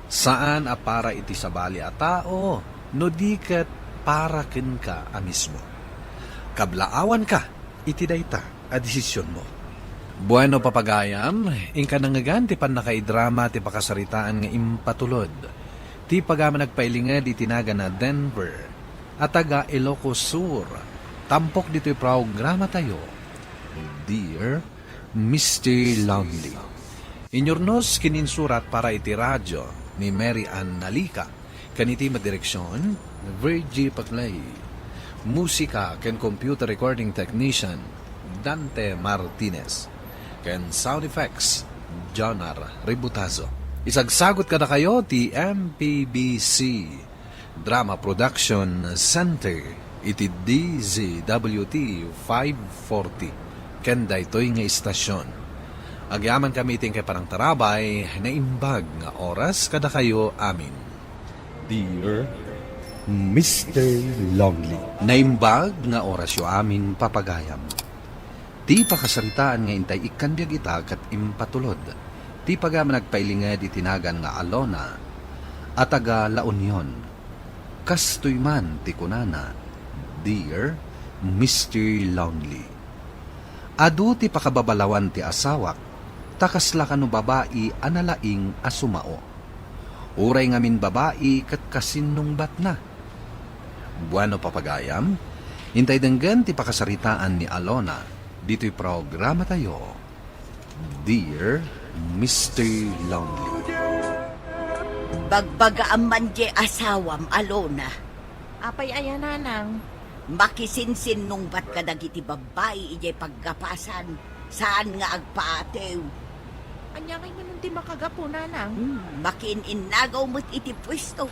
Saan a para iti sabali a tao, no di ket para kenka a mismo. Kablaawanka iti dayta a desisionmo. Bueno, papagayam, inka nangngegan ti pannakaidrama ti pakasaritaan nga impatulod ti pagayam a nagpailinged iti nagan a Denver a taga Ilocos Sur, tampok ditoy programatayo, Dear Mister Lonely. Inyurnos ken insurat para iti radio ni Mary Ann Nalica, ken iti madireksion, Virgie Paclay. Musika ken computer recording technician, Dante Martinez. Ken sound effects, Jonar Ributazo. Isagsagut kadakayo ti M P B C Drama Production Center iti D Z W T five forty ken daytoy nga istasyon. Agyamankami iti inkay panangtarabay, naimbag nga oras kadakayo amin. Dear Mister Lonely. Naimbag nga orasyo amin, papagayam. Ti pakasaritaan nga intay ikkan biag ita ket impatulod ti pagayam a nagpailinged iti nagan nga Alona a taga La Union. Kastoy man ti kunana, Dear Mister Lonely. Adu ti pakababalawan ti asawak, ta kasla kano babai a nalaing a sumao. Uray ngamin babai ket kasinnungbatna. Bueno, papagayam, intay denggen ti pakasaritaan ni Alona ditoy programatayo, Dear Mister Lonely. Bagbagaam man diay asawam, Alona. Apay aya, nanang? Makisinsinnungbat kadagiti babbai idiay paggapasan, saan nga agpaatew. Ania ngay manen ti makagapu, nanang? Hmm, makiin-innagaw met iti puesto.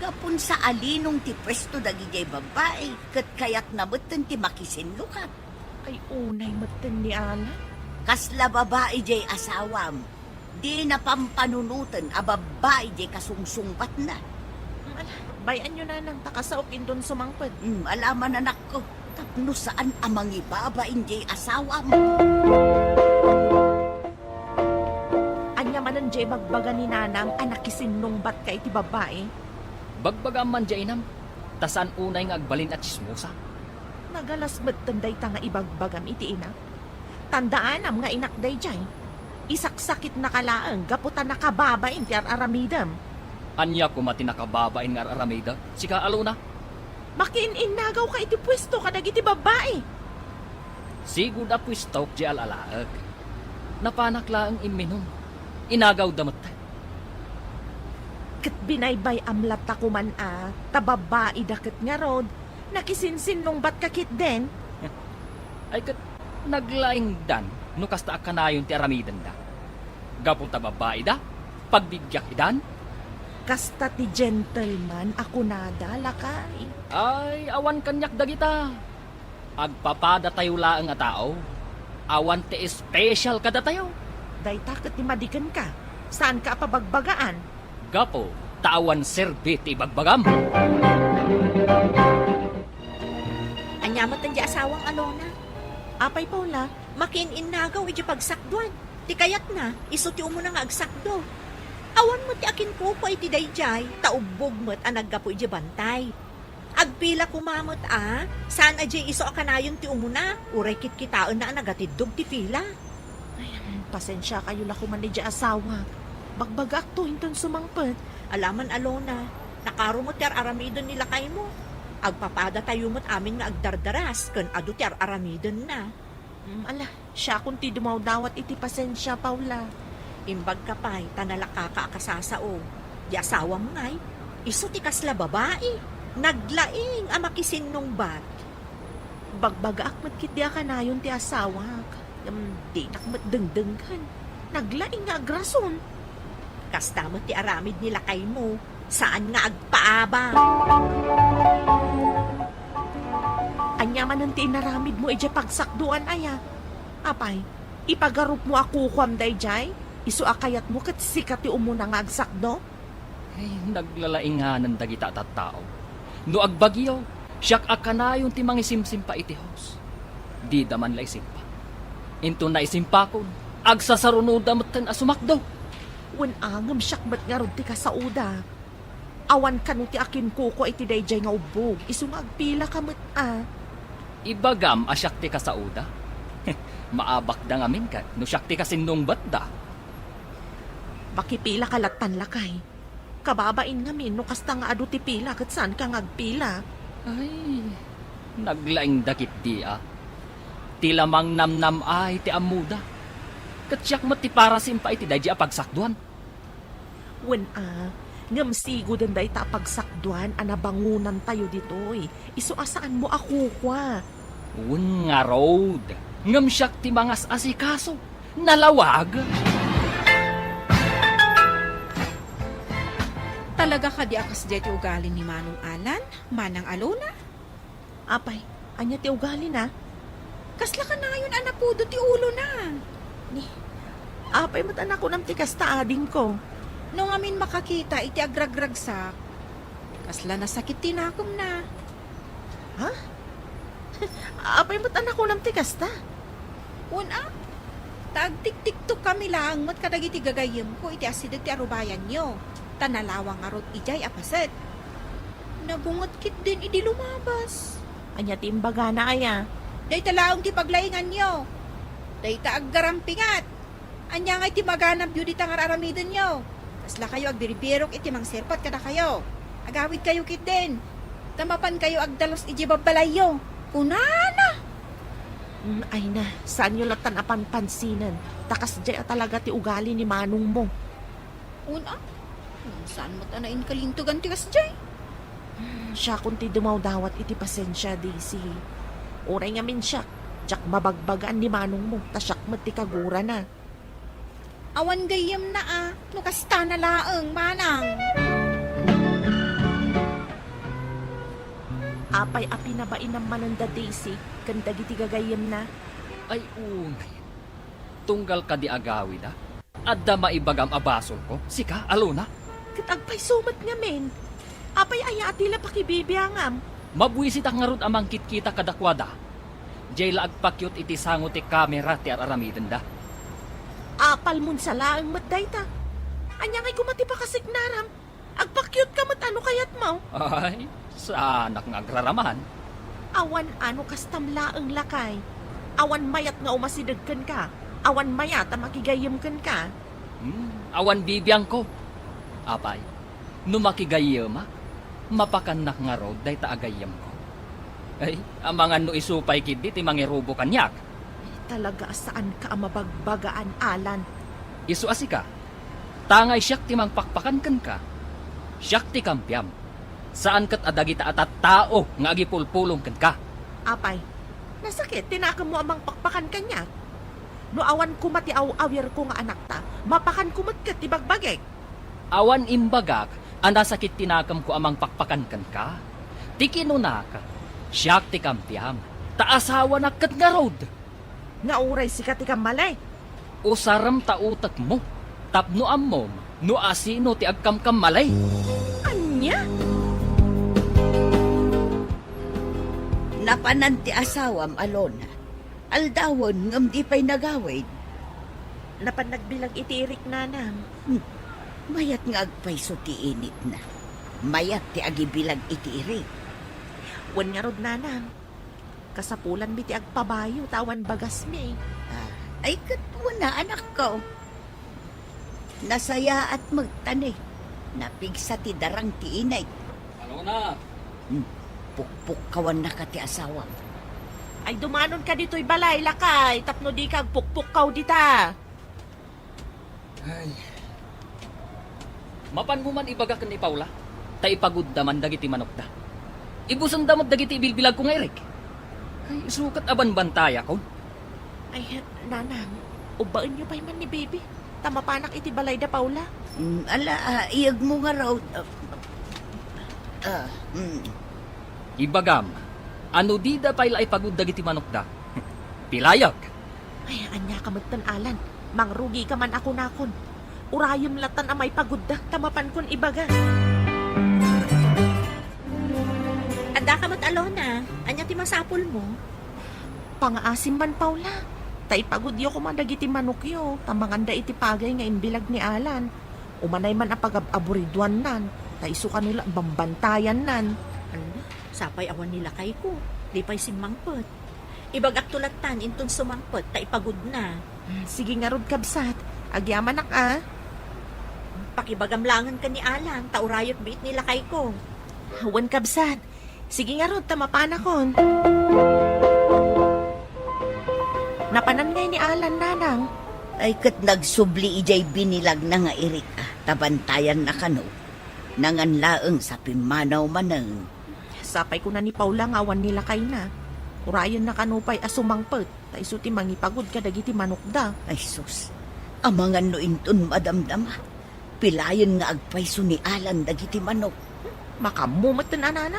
Gapun saalinong ti puesto dagidiay babbai, ket kayatna metten ti makisinnukat. Ay, unay metten ni Alan. Kasla babai diay asawam. Dina pampanunoten a babbai diay kasungsungbatna. Ala, bay-anyo, nanang, ta kasaok inton sumangpet. Hmm, ala man, anakko, tapno saan a mangibabain diay asawam. Ania manen diay bagbaga ni nanang a nakisinnungbatka iti babbai? Bagbagaam man diay, inam, ta saan unay nga agbalin a tsismosa. Nagalas metten dayta nga ibagbagam iti inak. Tandaanam nga inak daydiay. Isaksakitnaka laeng gapu ta nakababain ti ar-aramidem. Ania koma ti nakababain nga ar-aramidek, sika, Alona? Makiin-innagawka iti puesto kadagiti babbai. Sigud a puestok diay al-alaek. Napanak laeng imminum. Inagawda metten. Ket binaybay-am latta koman a, ta babbaida ket ngarud, nakisinsinnungbatka ketdin. Ay ket, naglaingdan no kasta a kanayon ti aramidenda. Gapu ta babbaida, pagbibiak idan. Kasta ti gentleman a kunada, lakay. Ay, awan kaniak dagita. Agpapadatayo laeng a tao. Awan ti espesyal kadatayo. Dayta ket ti madikenka. Saanka a pabagbagaan. Gapu ta awan serbi ti ibagbagam. Ania met ti asawam, Alona? Apay, Paula? Makiin-innagaw idiay pagsakduan. Ti kayatna, isu ti umuna nga agsakdo. Awan met ti akinkukua iti daydiay, ta ubbog met a naggapu idiay bantay. Agpila koma met a, saan a diay isu a kanayon ti umuna, uray kitkitaenna a nagatiddog ti pila. Ay, pasensiakayo la koman idiay asawak. Bagbagaakto inton sumangpet. Ala man, Alona, nakaro met ti ar-aramiden ni lakaymo. Agpapadatayo met amin nga agdardaras ken adu ti ar-aramidenna. Mm, ala, siakon ti dumawdawat iti pasensia, Paula. Imbagka pay, ta nalakaka a kasasao. Di asawam ngay, isu ti kasla babai. Naglaing a makisinnungbat. Bagbagaak met ketdi a kanayon ti asawak. Ngem dinak met dengdenggen. Naglaing nga agrason. Kasta met ti aramid ni lakaymo. Saan nga agpaabak. Ania manen ti inaramidmo idiay pagsakdoan aya? Apay, ipagarupmo a kukuam daydiay? Isu a kayatmo ket sika ti umuna nga agsakdo? Ay, naglalainganan dagita a tattao. No agbagyo, siak a kanayon ti mangisimsimpa iti host. Dida man la isimpa. Inton naisimpakon, agsasarunoda metten a sumakdo. Wen a, ngem siak met ngarud ti kasaoda. Awan kano ti akinkukua iti daydiay nga ubbog, isu nga agpilaka met a. Ibagam a siak ti kasaoda? Maabakda ngamin ket no siak ti kasinnungbatda. Makipilaka lattan, lakay. Kababain ngamin no kasta nga adu ti pila ket saanka nga agpila. Ay, naglaingda ketdi a. Ti lamangnamnam ay ti ammoda. Ket siak met ti parasimpa iti daydiay a pagsakdoan. Wen a, ngem sigoden dayta a pagsakdoan a nabangonantayo ditoy. Isu a saanmo a kukua. Wen ngarud, ngem siak ti mangas-asikaso. Nalawag! Talaga kadi a kasdiay ti ugali ni Manong Alan, Manang Alona? Apay, ania ti ugalina? Kasla kanayon a napudo ti ulona. Ni, apay met a nakunam ti kasta, adingko? No ngamin makakita iti agragragsak, kasla nasakit ti nakemna. Ha? Apay met a nakunam ti kasta? Wen a, ta agtiktiktokkami laeng met kadagiti gagayyemko iti asideg ti arubayanyo, ta nalawag ngarud idiay a paset. Nabunget ketdin idi lumabas. Ania ti imbagana aya? Dayta laeng ti paglainganyo. Dayta aggarampingat! Ania ngay ti maganabyo dita nga ar-aramidenyo? Kaslakayo agbirbirok iti mangserpat kadakayo. Agawidkayo ketdin. Ta mapankayo agdalus idiay babbalayyo. Kunana! Mm, ay na, saanyo lattan a panpansinen. Ta kasdiay a talaga ti ugali ni manongmo. Kuna? Saan met a nainkalintegan ti kasdiay? Hmm, siakon ti dumawdawat iti pasensia, Daisy. Uray ngamin siak, diak mabagbagaan ni manongmo, ta siak met ti kagurana. Awan gayyemna a, no kastana laeng, manang. Apay a pinabainam manen da Daisy ken dagiti gagayyemna? Ay, unay. Tunggal kadi agawida? Adda maibagam a basolko, sika, Alona? Ket agpayso met ngamin. Apay aya a ti la pakibibiangam? Mabuisitak ngarud a mangkitkita kadakuada. Diay la agpakyot iti sango ti kamera ti ar-aramidenda. Apalmon sa laeng met dayta. Ania ngay koma ti pakasignaram? Agpakyot ka met a no kayatmo. Ay, saanak nga agraraman. Awan a no kastam laeng, lakay. Awan mayat nga umasideg kenka. Awan mayat a makigayyem kenka. Hmm, awan bibiangko. Apay, no makigayyemak, mapakannak ngarud dayta a gayyemko. Ay, amangan no isu pay ketdi ti mangirubo kaniak. Talaga a saanka a mabagbagaan, Alan. Isu a sika, tangay siak ti mangpakpakan kenka. Siak ti kampiam. Saan ket a dagita a tattao nga agipulpulong kenka. Apay, nasakit ti nakemmo a mangpakpakan kaniak? No awan koma ti aw-awirko nga anakta, mapakanko met ket ti bagbagik. Awan imbagak a nasakit ti nakemko a mangpakpakan kenka. Ti kinunak, siak ti kampiam, ta asawanak ket ngarud. Nga uray sika ti kammalay. Usarem ta utekmo, tapno ammom no asino ti agkamkammalay. Ania? Napanan ti asawam, Alona. Aldawen ngem di pay nagawid. Napan nagbilag iti irik, nanang. Hmm. Mayat nga agpayso ti initna. Mayat ti agibilag iti irik. Wen ngarud, nanang. Kasapulanmi ti agpabayo ta awan bagasmi. Ah, ay ket wen a, anakko. Nasayaat met ta ne. Napigsa ti darang ti init. Alona! Hmm, pukpukkawannaka ti asawam. Ay, dumanonka ditoy balay, lakay, tapno dika agpukpukkaw dita. Ay. Mapanmo man ibaga ken ni Paula, ta ipagudda man dagiti manokda. Ibusenda met dagiti ibilbilagko nga irik. Ay, isu ket a banbantayakon. Ay, nanang, ubbaenyo pay man ni Bibi, ta mapanak iti balay da Paula. Mm, ala, ah, iyegmo ngarud. Ah, ah, mm. Ibagam, a no dida pay la ipagud dagiti manokda, pilayek. Ay, ania ka metten, Alan? Mangrugika man a kunakon. Urayem lattan a maipagudda, ta mapankon ibaga. Addaka met, Alona. Ania ti masapulmo? Pangaasim man, Paula. Ta ipagudyo koma dagiti manokyo, ta manganda iti pagay nga imbilag ni Alan. Umanay man a pagab-aburiduannan, ta isu kano la bambantayannan. Ania? Sapay awan ni lakayko. Di pay simmangpet. Ibagakto lattan inton sumangpet ta ipagudna. Hmm, sige ngarud, kabsat. Agyamanak, a. Pakibagam laengen ken ni Alan, ta urayek biit ni lakayko. Wen, kabsat. Sige ngarud, ta mapanakon. Napanan ngay ni Alan, nanang? Ay, ket nagsubli idiay binilagna nga irik, a, ta bantayanna kano. Nangan laeng sa pimmanaw manen. Sapay kuna ni Paula nga awan ni lakayna. Urayenna kano pay a sumangpet, ta isu ti mangipagud kadagiti manokda. Ay sus, amangan no inton madamdama, pilayen nga agpayso ni Alan dagiti manok. Makaammo met ti nanana.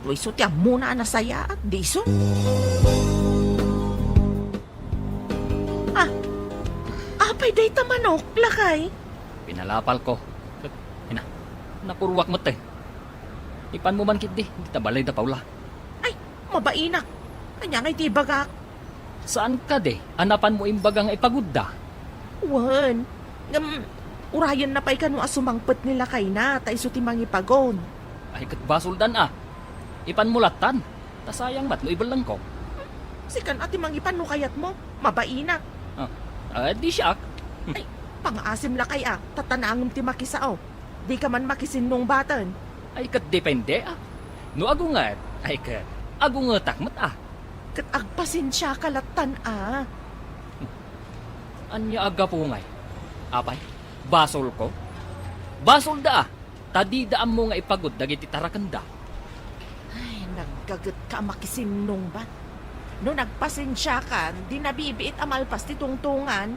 No isu ti ammona a nasayaat, di isu. Ah, apay dayta manok, lakay? Pinalapalko. Ket, ina, napurruak met, e. Ipanmo man ketdi, dita balay da Paula. Ay, mabainak. Ania ngay ti ibagak? Saan kadi a napanmo imbaga nga ipagudda? Wen, ngem, urayenna pay kano a sumangpet ni lakayna, ta isu ti mangipagud. Ay, ket basoldan, a. Ipanmo lattan. Ta sayang met no ibellengko. Sikan a ti mangipan no kayatmo. Mabainak. Ah, ah, di siak. Ay, pangaasim lakay a, ta tanangem ti makisao. Dika man makisinnungbaten. Ay, ket depende, ah. No agunget, ay ket, agungetak met, ah. Ket agpasensiaka lattan, ah. Ania a gapu ngay? Apay, basolko? Basolda, ah. Ta dida ammo nga ipagud dagiti tarakenda. Ay, naggagetka a makisinnungbat. No nagpasensiakan, di nabibiit a malpas ti tungtongan.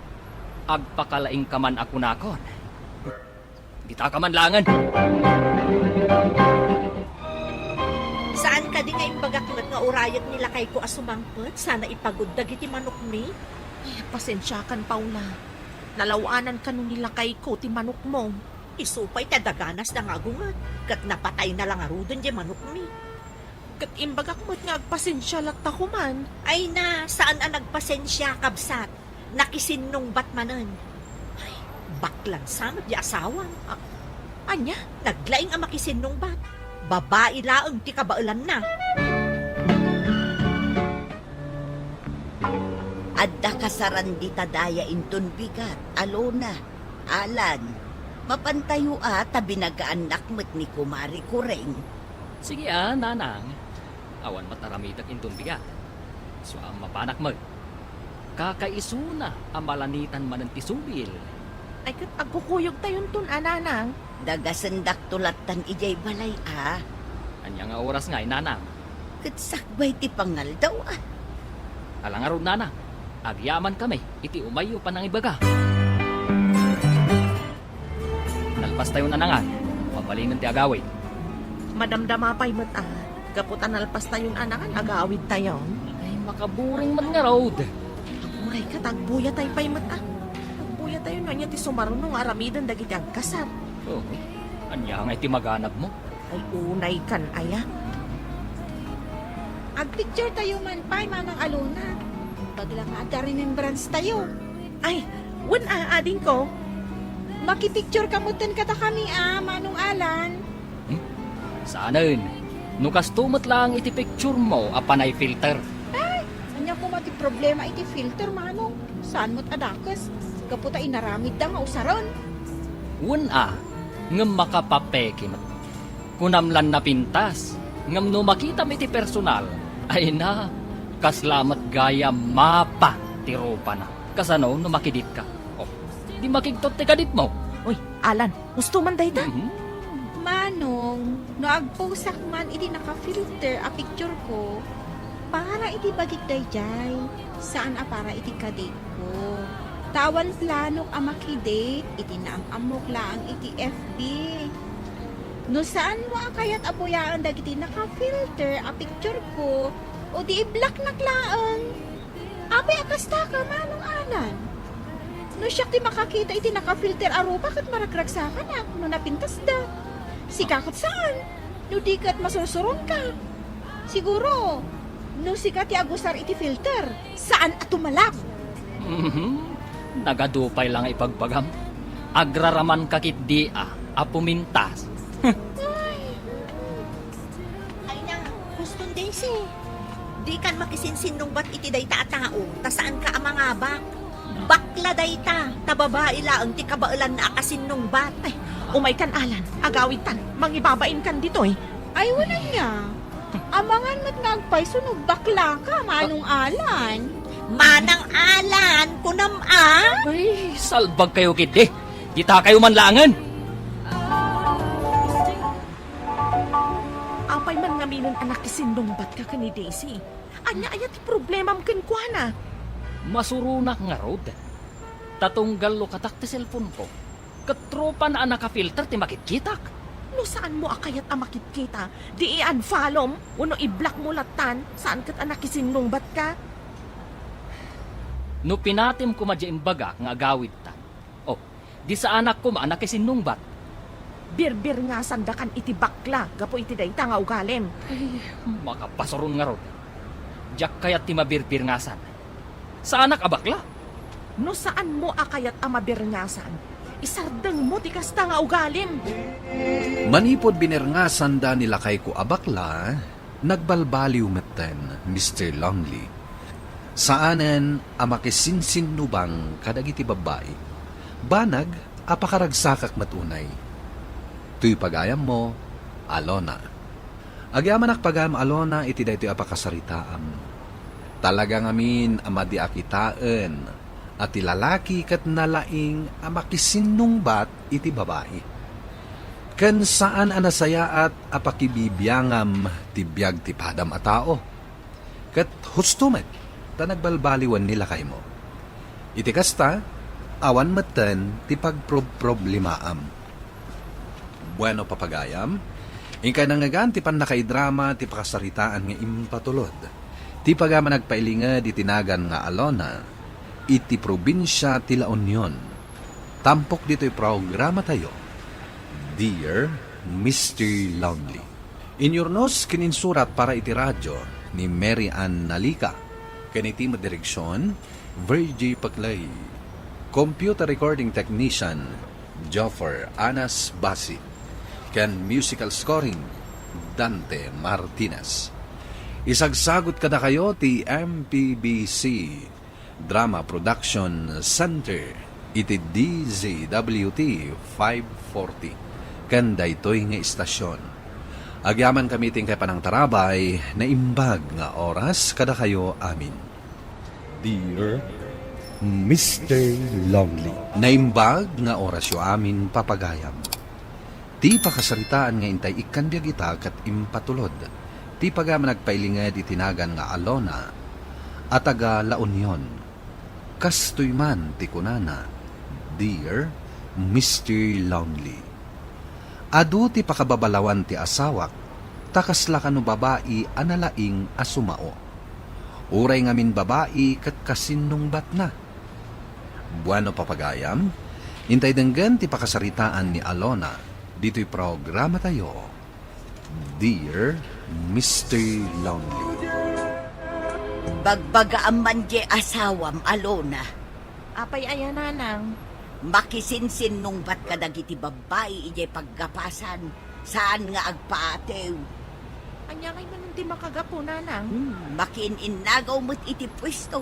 Agpakalaingka man a kunakon. Ditaka man laengen. Saan kadi nga imbagak met nga urayek ni lakayko a sumangpet sana ipagud dagiti manokmi? Ay, pasensiakan, Paula. Nalaw-anan kano ni lakayko ti manokmo. Isu pay ta daganasda nga agunget, ket napatayna la ngaruden diay manokmi. Ket imbagak met nga agpasensia latta koman. Ay na, saan a nagpasensia, kabsat. Nakisinnungbat manen. Ay, baklan sa met diay asawam. A-, ania? Naglaing a makisinnungbat. Babai laeng ti kabaelanna. Adda kasaran dita daya inton bigat, Alona. Alan, mapantayo a ta binagaannak met ni Kumare Kureng. Sige a, nanang. Awan met aramidek inton bigat. Sua a mapanak met. Kakaisuna a malanitan manen ti subil. Ay, ket agkukuyogtayonton a, nanang. Dagasendakto lattan idiay balay a. Ania nga oras ngay, nanang? Ket sakbay ti pangaldaw a. Ala ngarud, nanang, agyamankami iti umayyo panangibaga. Nalpastayon a nangan, mabalinen ti agawid. Madamdama pay met a, gapu ta nalpastayon a nangan, agawidtayon. Ay, makaburing met ngarud. Uray ka, ta agbuyatay pay met a. Agbuyatayon no ania ti sumaruno nga aramiden dagiti agkasar. Oh, ania ngay ti maganabmo? Ay, unaykan aya. Agpicturetayo man pay, Manang Alona. Imbag la nga adda remembrance tayo. Ay, wen a, adingko. Makipictureka metten kadakami a, Manong Alan. Hmm? Saanen. No kasto met laeng iti picturemo a panay filter. Ay, ania koma ti problema iti filter, Manong? Saan met a dakes, gapu ta inaramidda nga usaren. Wen a, ngem makapapeke met. Kunam lan napintas, ngem no makitam iti personal, ay na, kasla met gayam mapa ti rupana. Kasano no makiditka? Oh, di makigtot ti kaditmo. Uy, Alan, husto man dayta? Mhm. Manong, no agposak man iti naka-filter a picture ko, para iti bagik daydiay, saan a para iti kaditko. Ta awan planok a makidate iti naam-ammok laeng iti F B. No saanmo a kayat a buyaen dagiti naka-filter a picture ko, o di i-blocknak laeng. Apay a kastaka, Manong Alan? No siak ti makakita iti naka-filter a rupa ket maragragsakanak no napintasda. Sika ket saan, no di ket masursuronka. Siguro, no sika ti agusar iti filter, saan a tumalab. Mhm. Nagadu pay la nga ibagbagam. Agraramanka ketdi a, a pumintas. Ay. Ay na, Huston Daisy. Dikan makisinsinnungbat iti dayta a tao, ta saanka a mangabak. Bakla dayta, ta babai laeng ti kabaelanna a kasinnungbat. Ay, umaykan, Alan, agawidtan, mangibabainkan ditoy. Ay, wen aya. Amangan met nga agpayso no baklaka, Manong Alan. Manang Alan, kunam a? Ay, salbagkayo ketdi. Ditakayo man laengen. Apay man ngaminen a nakisinnungbatka ken ni Daisy? Ania aya ti problemam kenkuana? Masuronak ngarud. Ta tunggal lukatak ti cellphone ko, ket rupana a naka-filter ti makitkitak. No saanmo a kayat a makitkita, di i-unfollowm wenno i-blockmo lattan, saan ket a nakisinnungbatka. No pinatim koma diay imbagak nga agawidtan, oh, di saanak koma a nakisinnungbat. Birbirngasandakan iti bakla gapu iti dayta nga ugalim. Ay, makapasuron ngarud. Diak kayat ti mabirbirngasan. Saanak a bakla. No saanmo a kayat a mabirngasan, isardengmo ti kasta nga ugalim. Manipud binirngasanda ni lakayko a bakla, nagbalbaliw metten, Mister Longley. Saanen a makisinsinnubang kadagiti babbai. Banag a pakaragsakak met unay. Toy pagayammo, Alona. Agyamanak pagayam, Alona, iti daytoy a pakasaritaam. Talaga ngamin a madi a kitaen a ti lalaki ket nalaing a makisinnungbat iti babai. Ken saan a nasayaat a pakibibiangam ti biag ti padam a tao. Ket husto met, ta nagbalbaliwen ni lakaymo. Iti kasta, awan metten ti pagprobproblemaam. Bueno, papagayam, inkay nangngegan ti pannakaidrama ti pakasaritaan nga impatulod. Ti pagayam a nagpailinged iti nagan nga Alona, iti probinsia ti La Union. Tampok ditoy programatayo, Dear Mister Lonely. Inyurnos ken insurat para iti radio ni Mary Ann Nalica, ken iti met direksion, Virgie Paclay. Computer recording technician, Joffer Anas Basi. Ken musical scoring, Dante Martinez. Isagsagut kadakayo ti M P B C Drama Production Center iti D Z W T five forty ken daytoy nga istasyon. Agyamankami ti inkay panangtarabay, naimbag nga oras kadakayo amin. Dear Mister Lonely. Naimbag nga orasyo amin, papagayam. Ti pakasaritaan nga intay ikkan biag ita ket impatulod ti pagayam a nagpailinged iti nagan nga Alona a taga La Union. Kastoy man ti kunana, Dear Mister Lonely. Adu ti pakababalawan ti asawak, ta kasla kano babai a nalaing a sumao. Uray ngamin babai ket kasinnungbatna. Bueno, papagayam, intay denggen ti pakasaritaan ni Alona ditoy programatayo, Dear Mister Lonely. Bagbagaam man diay asawam, Alona. Apay aya, nanang? Makisinsinnungbat kadagiti babbai idiay paggapasan, saan nga agpaatew. Ania ngay manen ti makagapu, nanang? Hmm, makiin-innagaw met iti puesto.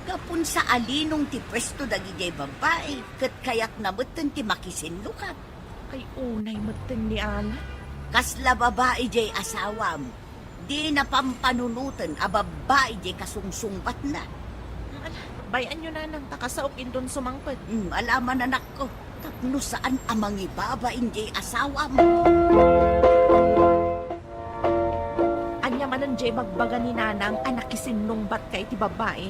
Gapun sa a linong ti puesto dagidiay babbai, ket kayatna metten ti makisinnukat. Ay, unay metten ni Ala. Kasla babai diay asawam. Dina pampanunoten a babbai diay kasungsungbatna. Ala, bay-anyo, nanang, ta kasaok inton sumangpet. Hmm, ala man, anakko, tapno saan a mangibabain diay asawam. Ania manen diay bagbaga ni nanang a nakisinnungbatka iti babbai?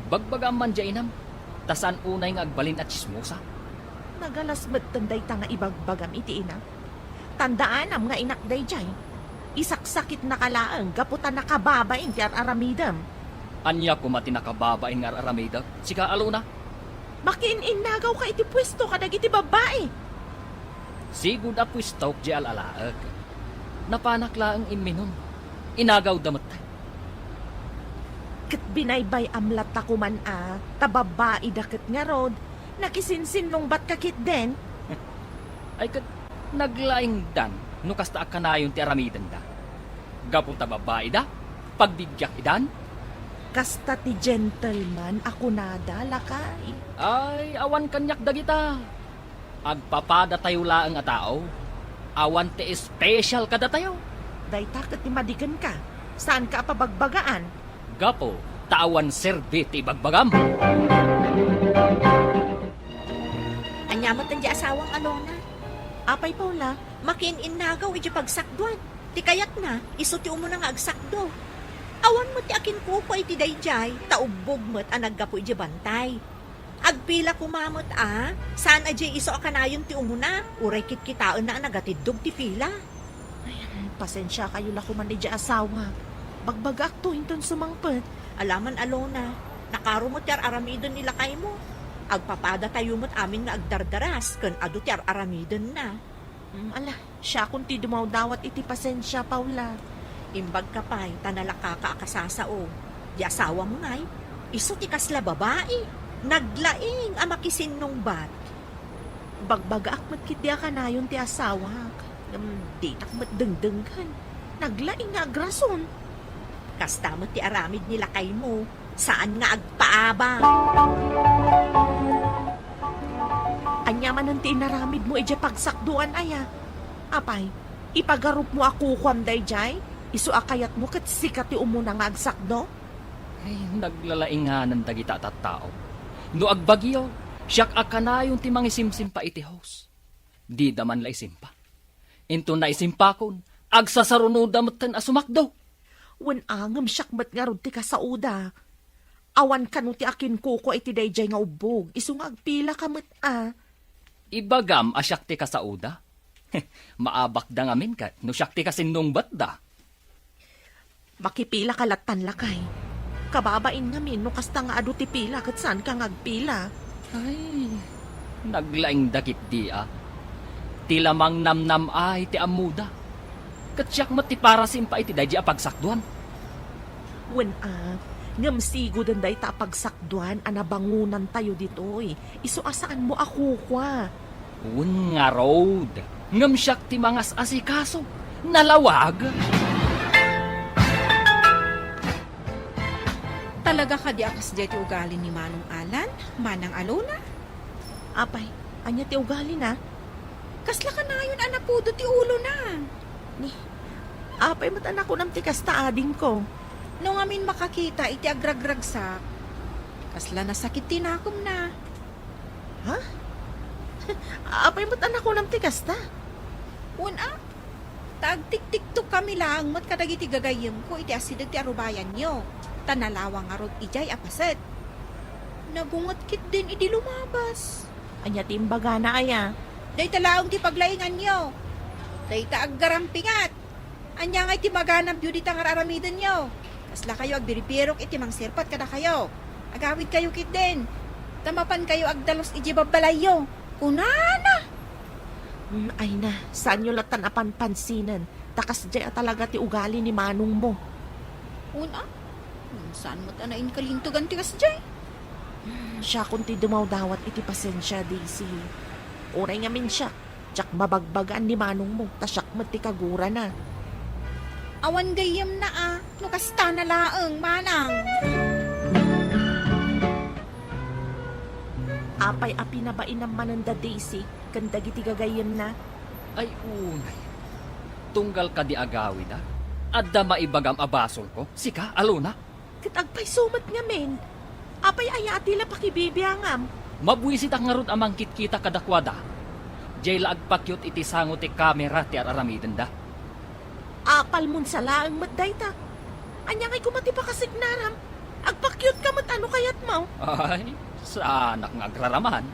Bagbagam man diay, inam, ta saan unay nga agbalin a tsismosa. Nagalas metten dayta nga ibagbagam iti inam. Tandaanam nga inak daydiay. Isaksakitnaka laeng gapu ta nakababain ti ar-aramidem. Ania koma ti nakababain nga ar-aramidek, sika, Alona? Makiin-innagawka iti puesto kadagiti babbai. Sigud a puestok diay al-alaek. Napanak laeng imminum. Inagawda met. Ket binaybay-am latta koman a, ta babbaida ket ngarud, nakisinsinnungbatka ketdin. Ay ket, naglaingdan no kasta a kanayon ti aramidenda. Gapu ta babbaida, pagbibiak idan. Kasta ti gentleman a kunada, lakay. Ay, awan kaniak dagita. Agpapadatayo laeng a tao. Awan ti special kadatayo. Dayta ket ti madikenka. Saanka a pabagbagaan. Gapu ta awan serbi ti ibagbagam. Ania met diay asawam, Alona? Apay, Paula, makiin-innagaw idiay pagsakduan. Ti kayatna, isu ti umuna nga agsakdo. Awan met ti akinkukua iti daydiay, ta ubbog met a naggapu idiay bantay. Agpila koma met a, saan a diay isu a kanayon ti umuna, uray kitkitaenna a nagatiddog ti pila. Ay, pasensiakayo la koman idiay asawak. Bagbagaakto inton sumangpet. Ala man, Alona, nakaro met ti ar-aramiden ni lakaymo. Agpapadatayo met amin nga agdardaras ken adu ti ar-aramidenna. Mm, ala, siakon ti dumawdawat iti pasensia, Paula. Imbagka pay ta nalakaka a kasasao. Di asawam ngay, isu ti kasla babai. Naglaing a makisinnungbat. Bagbagaak met ketdi a kanayon ti asawak. Ngem ditak met dengdenggen. Naglaing nga agrason. Kasta met ti aramid ni lakaymo. Saan nga agpaabang? Ania manen ti inaramidmo idiay pagsakdoan, aya? Apay, ipagarupmo a kukuam daydiay? Isu a kayatmo ket sika ti umuna nga agsakdo? Ay, naglalainganan dagita a tattao. No agbagyo, siak a kanayon ti mangisimsimpa iti hose. Dida man la isimpa. Inton naisimpakon, agsasarunoda metten a sumakdo. Wen a, ngem siak met ngarud ti kasaoda. Awan kano ti akinkukua iti daydiay nga ubbog, isu nga agpilaka met a. Ibagam a siak ti kasaoda? Maabakda ngamin ket no siak ti kasinnungbatda. Makipilaka lattan, lakay. Kababain ngamin no kasta nga adu ti pila ket saanka nga agpila. Ay, naglaingda ketdi a. Ti lamang namnam-ay ti ammoda. Ket siak met ti parasimpa iti daydi a pagsakdoan. Wen a, ngem sigoden dayta a pagsakdoan a nabangonantayo ditoy. Isu a saanmo a kukua. Wen ngarud, ngem siak ti mangas-asikaso. Nalawag! Talaga kadi a kasdiay ti ugali ni Manong Alan, Manang Alona? Apay, ania ti ugalina? Kasla kanayon a napudo ti ulona. Ni, apay met a nakunam ti kasta, adingko? No ngamin makakita iti agragragsak, kasla nasakit ti nakemna. Ha? Apay met a nakunam ti kasta? Wen a, ta agtiktiktok kami laeng met kadagiti gagayyemko iti asideg ti arubayanyo, ta nalawag ngarud idiay a paset. Nagunget ketdin idi lumabas. Ania ti imbagana, aya? Dayta laeng ti paglainganyo. Dayta aggarampingat. Ania ngay ti maganabyo dita nga ar-aramidenyo? Kaslakayo agbiribirok iti mangserpat kadakayo. Agawidkayo ketdin, ta mapankayo agdalus idiay babbalayyo, kunana. Mm, ay na, saanyo lattan a panpansinen, ta kasdiay a talaga ti ugali ni manongmo. Wen a, saan met a nainkalintegan ti kasdiay? Siakon ti dumawdawat iti pasensia, Daisy. Uray ngamin siak, diak mabagbagaan ni manongmo, ta siak met ti kagurana. Awan gayyemna a, no kastana laeng, manang. Apay a pinabainam manen da Daisy ken dagiti gagayyemna? Ay, unay. Tunggal kadi agawida, adda maibagam a basolko, sika, Alona? Ket agpayso met ngamin. Apay aya a ti la pakibibiangam? Mabuisitak ngarud a mangkitkita kadakuada. Diay la agpakyot iti sango ti kamera ti ar-aramidenda. Apalmon sa laeng met dayta. Ania ngay koma ti pakasiknaram? Agpakyot ka met a no kayatmo. Ay, saanak nga agraraman.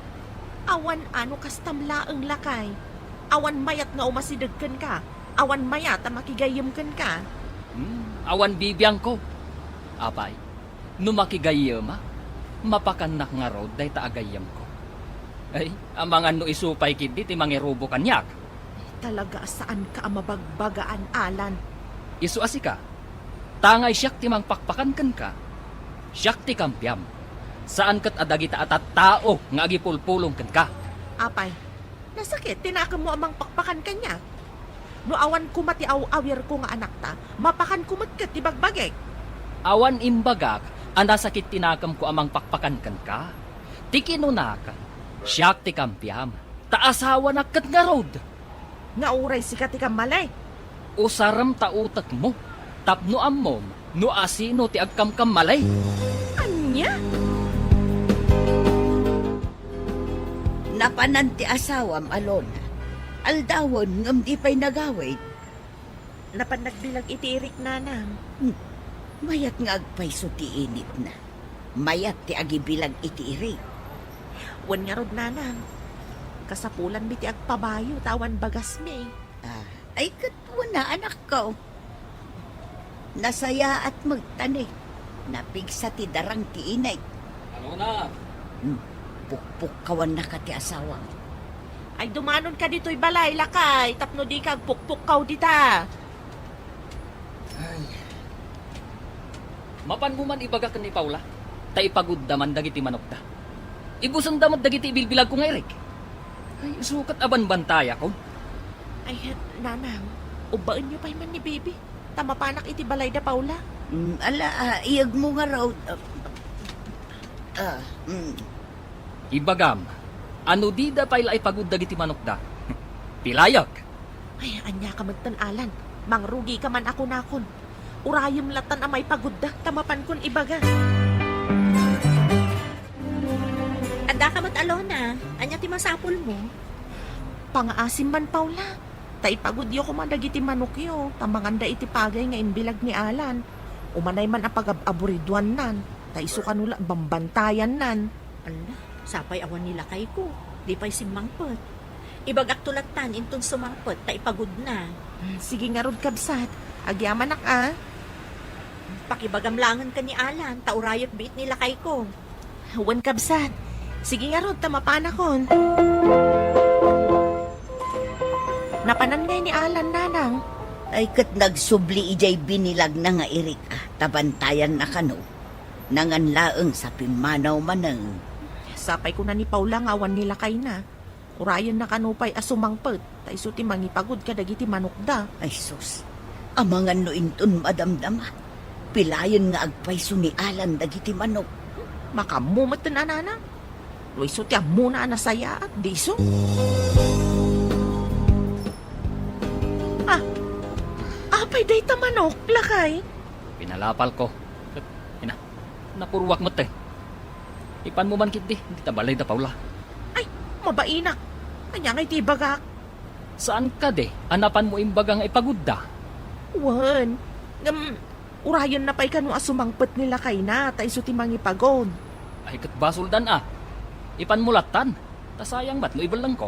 Awan a no kastam laeng, lakay. Awan mayat nga umasideg kenka. Awan mayat a makigayyem kenka. Hmm, awan bibiangko. Apay, no makigayyema, mapakannak ngarud dayta a gayyemko. Ay, amangan no isu pay ketdi ti mangirubo kaniak. Talaga a saanka a mabagbagaan, Alan. Isu a sika, tangay siak ti mangpakpakan kenka. Siak ti kampiam. Saan ket a dagita a tattao nga agipulpulong kenka. Apay, nasakit ti nakemmo a mangpakpakan kaniak? No awan koma ti aw-awirko nga anakta, mapakanko met ket ti bagbagik. Awan imbagak a nasakit ti nakemko a mangpakpakan kenka. Ti kinunak, siak ti kampiam, ta asawanak ket ngarud. Nga uray sika ti kammali. Usarem ta utekmo, tapno ammom no asino ti agkamkammalay. Ania? Napanan ti asawam, Alona. Aldawen ngem di pay nagawid. Napan nagbilag iti irik, nanang. Hmm. Mayat nga agpayso ti initna. Mayat ti agibilag iti irik. Wen ngarud, nanang. Kasapulanmi ti agpabayo ta awan bagasmi. Ah, ay ket wen a, anakko. Nasayaat met ta ni napigsa ti darang ti inik. Ano na? Hmm, pukpukkawannaka ti asawam. Ay, dumanonka ditoy balay, lakay, tapno dika agpukpukkaw dita. Ay. Mapanmo man ibaga ken ni Paula, ta ipagudda man dagiti manokda. Ibusenda met dagiti ibilbilagko nga irik. Ay, isu ket a banbantayakon. Ay, nanang, ubbaenyo pay man ni Bibi, ta mapanak iti balay da Paula. Mm, ala, ah, iyegmo ngarud, ah, Ah, mm. Ibagam, ano dida pay la ipagut dagiti manokda? Pilayek! Ay, ania ka metten, Alan. Mangrugika man a kunakon. Urayem lattan a maipagutda, ta mapankon ibaga. Adda ka met, Alona. Ania ti masapulmo? Pangaasim man, Paula. Ta ipagudyo koma dagiti manokyo, ta manganda iti pagay nga imbilag ni Alan. Umanay man a pagab-aburiduannan, ta isu kano la bambantayannan. Ala, sapay awan ni lakayko. Di pay simmangpet. Ibagakto lattan inton sumangpet ta ipagudna. Hmm, sige ngarud, kabsat. Agyamanak a. Pakibagam laengen ken ni Alan, ta urayek biit ni lakayko. Wen, kabsat. Sige ngarud, ta mapanakon. Napanan ngay ni Alan, nanang? Ay, ket nagsubli idiay binilagna nga irik, ah, ta bantayanna kano. Nangan laeng sa pimmanaw manen. Sapay kuna ni Paula nga awan ni lakayna. Urayenna kano pay a sumangpet, ta isu ti mangipagud kadagiti manokda. Ay sus, amangan no inton madamdama. Pilayen nga agpayso ni Alan dagiti manok. Makaammo met ti nanang. No isu ti ammona a nasayaat, di isu? Ah, apay dayta manok, lakay? Pinalapalko. Ket, ina, napurruak met, eh. Ipanmo man ketdi, dita balay da Paula. Ay, mabainak. Ania ngay ti ibagak? Saan kadi a napanmo imbaga nga ipagudda? Wen, ngem urayenna pay kano a sumangpet ni lakayna, ta isu ti mangipagud. Ay, ket basoldan a. Ipanmo lattan, ta sayang met no ibellengko.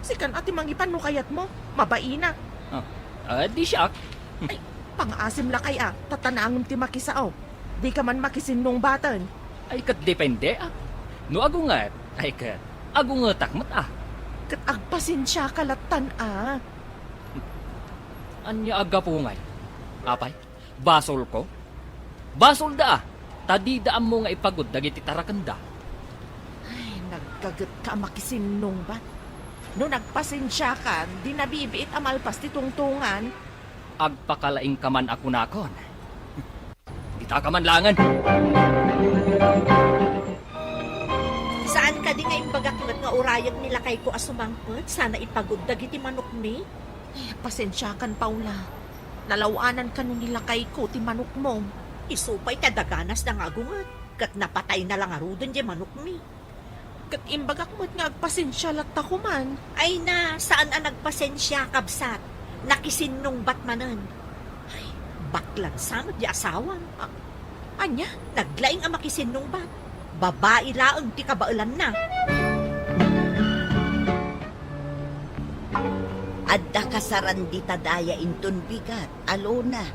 Sikan a ti mangipan no kayatmo, mabainak. Ah, ah, di siak. Ay, pangaasim lakay a, ta tanangem ti makisao. Dika man makisinnungbaten. Ay, ket depende, ah. No agunget, ay ket, agungetak met, ah. Ket agpasensiaka lattan, ah. Ania a gapu ngay? Apay, basolko? Basolda, ah. Ta dida ammo nga ipagud dagiti tarakenda. Ay, nagkagetka a makisinnungbat. No nagpasensiakan, di nabibiit a malpas ti tungtongan. Agpakalaingka man a kunakon. Dita ka man laengen. Saan kadi nga imbagak met nga urayek ni lakayko a sumangpet sana ipagud dagiti manokmi? Eh, pasensiakan, Paula. Nalaw-anan kano ni lakayko ti manokmo. Isu pay ta daganasda nga agunget, ket napatayna la ngaruden diay manokmi. Ket imbagak met nga agpasensia latta koman. Ay na, saan a nagpasensia, kabsat. Nakisinnungbat manen. Ay, baklan sa met di asawam. A-, ania? Naglaing a makisinnungbat. Babai laeng ti kabaelanna. Adda kasaran dita daya inton bigat, Alona,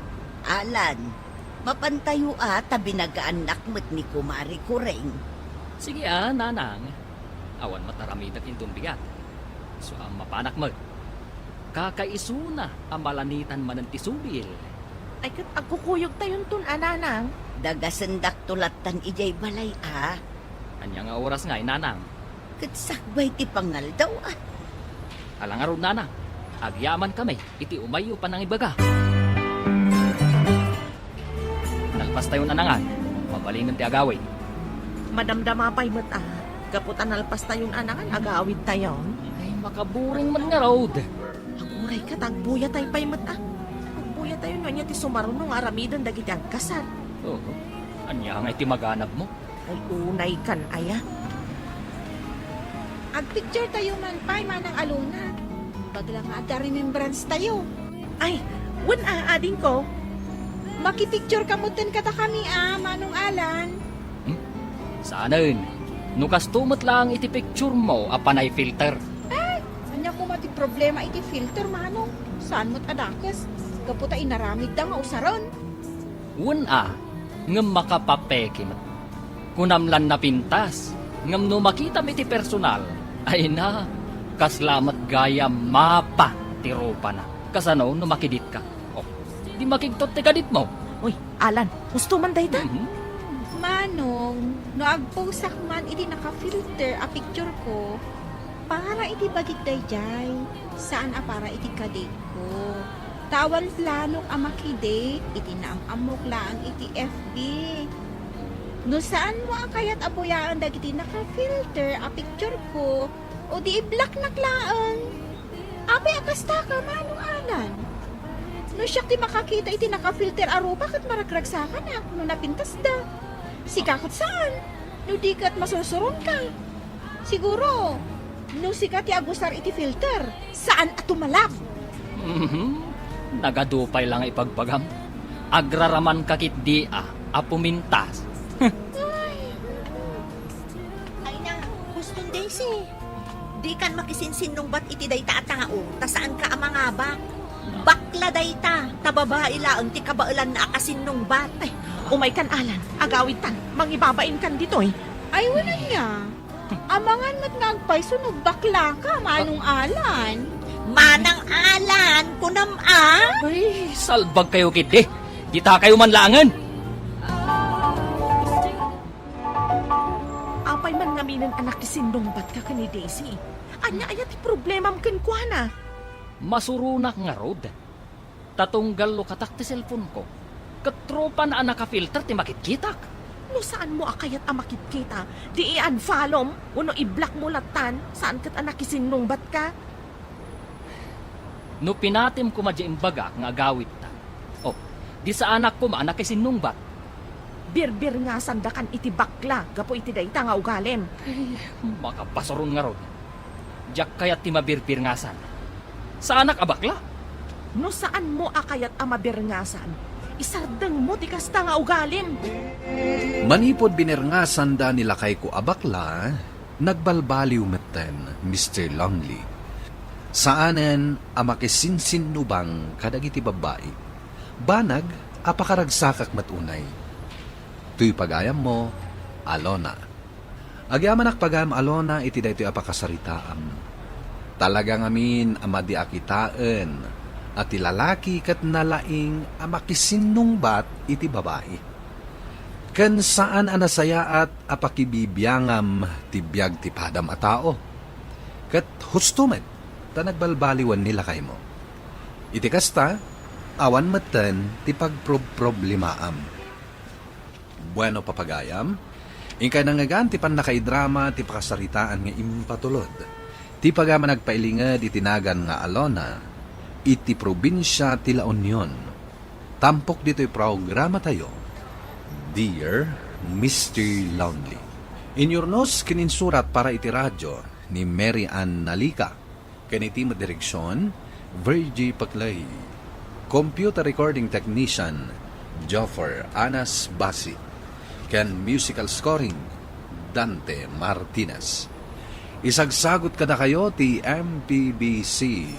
Alan. Mapantayo a ta binagaannak met ni Kumare Kureng. Sige a, nanang. Awan met aramidek inton bigat. Isu a mapanak met. Kakaisuna a malanitan manen ti subil. Ay, ket agkukuyogtayonton a, nanang. Dagasendakto lattan idiay balay a. Ania nga oras ngay, nanang? Ket sakbay ti pangaldaw a. Ala ngarud, nanang. Agyamankami iti umayyo panangibaga. Nalpastayon a nangan, mabalinen ti agawid. Madamdama pay met a, gapu ta nalpastayon a nangan, agawidtayon. Ay, makaburing met ngarud. Agurayka ta agbuyatay pay met a. Agbuyatayon no ania ti sumaruno nga aramiden dagiti agkasar. Oo. Ania ngay ti maganabmo? Ay, unaykan aya. Agpicture tayo man pay, Manang Alona. Imbag la nga adda remembrance tayo. Ay, wen a, adingko. Makipicture ka metten kadakami a, Manong Alan. Hmm? Saanen. No kasto met laeng iti picture mo a panay filter. Ay, ania koma ti problema iti filter, Manong? Saan met a dakes? Gapu ta inaramidda nga usaren. Wen a, ngem makapapeke met. Kunam lan napintas, ngem no makitam iti personal, ay na, kasla met gayam mapa ti rupana. Kasano no makiditka? Oh, di makigtot ti kaditmo. Uy, Alan, husto man dayta? Mhm. Manong, no agposak man iti naka-filter a picture ko, para iti bagik daydiay, saan a para iti kaditko. Ta awan planok a makidate iti naam-ammok laeng iti F B. No saanmo a kayat a buyaen dagiti naka-filter a picture ko, o di i-blocknak laeng. Apay a kastaka, Manong Alan? No siak ti makakita iti naka-filter a rupa ket maragragsakanak no napintasda. Sika ket saan, no di ket masursuronka. Siguro, no sika ti agusar iti filter, saan a tumalab. Mhm. Nagadu pay la nga ipagbagam. Agraramanka ketdi a, a pumintas. Ay, ay na, Boston Daisy. Dikan makisinsinnungbat iti dayta a tao, ta saanka a mangabak. Bakla dayta, ta babai laeng ti kabaelanna a kasinnungbat. Ay, umaykan, Alan. Agawidtan. Mangibabainkan ditoy. Ay, wen aya. Amangan met nga agpayso no baklaka, Manong Alan. Manang Alan, kunam a? Ay, salbagkayo ketdi. Kitakayo man laengen. Apay man ngaminen a nakisinnungbatka ken ni Daisy? Ania aya ti problemam kenkuana? Masuronak ngarud. Ta tunggal lukatak ti cellphone-ko, ket rupana a naka-filter ti makitkitak. No saanmo a kayat a makitkita, di i-unfollow-m wenno i-block-mo lattan, saan ket a nakisinnungbatka. No pinatim koma diay imbagak nga agawidtan, oh, di saanak koma a nakisinnungbat. Birbirngasandakan iti bakla gapu iti dayta nga ugalim. Ay, makapasuron ngarud. Diak kayat ti mabirbirngasan. Saanak a bakla. No saanmo a kayat a mabirngasan, isardengmo ti kasta nga ugalim. Manipud binirngasanda ni lakayko a bakla, nagbalbaliw metten, Mister Lonely. Saanen a makisinsinnubang kadagiti babbai. Banag a pakaragsakak met unay. Toy pagayammo, Alona. Agyamanak pagayam, Alona, iti daytoy a pakasaritaam. Talaga ngamin a madi a kitaen a ti lalaki ket nalaing a makisinnungbat iti babai. Ken saan a nasayaat a pakibibiangam ti biag ti padam a tao. Ket husto met ta nagbalbaliwen ni lakaymo. Iti kasta, awan metten ti pagprobproblemaam. Bueno, papagayam, inkay nangngegan ti pannakaidrama ti pakasaritaan nga impatulod. Ti pagayam a nagpailinged iti nagan nga Alona, iti probinsia ti La Union. Tampok ditoy programatayo, Dear Mister Lonely. Inyurnos ken insurat para iti radyo ni Mary Ann Nalica. Ken iti direksion, Virgie Paclay. Computer recording technician, Joffer Anas Basi. Ken musical scoring, Dante Martinez. Isagsagut kadakayo ti M P B C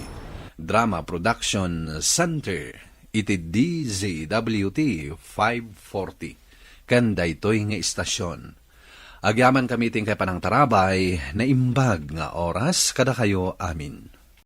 Drama Production Center iti D Z W T five forty. Ken daytoy nga istasyon, agyamankami ti inkay panangtarabay, naimbag nga oras kadakayo amin.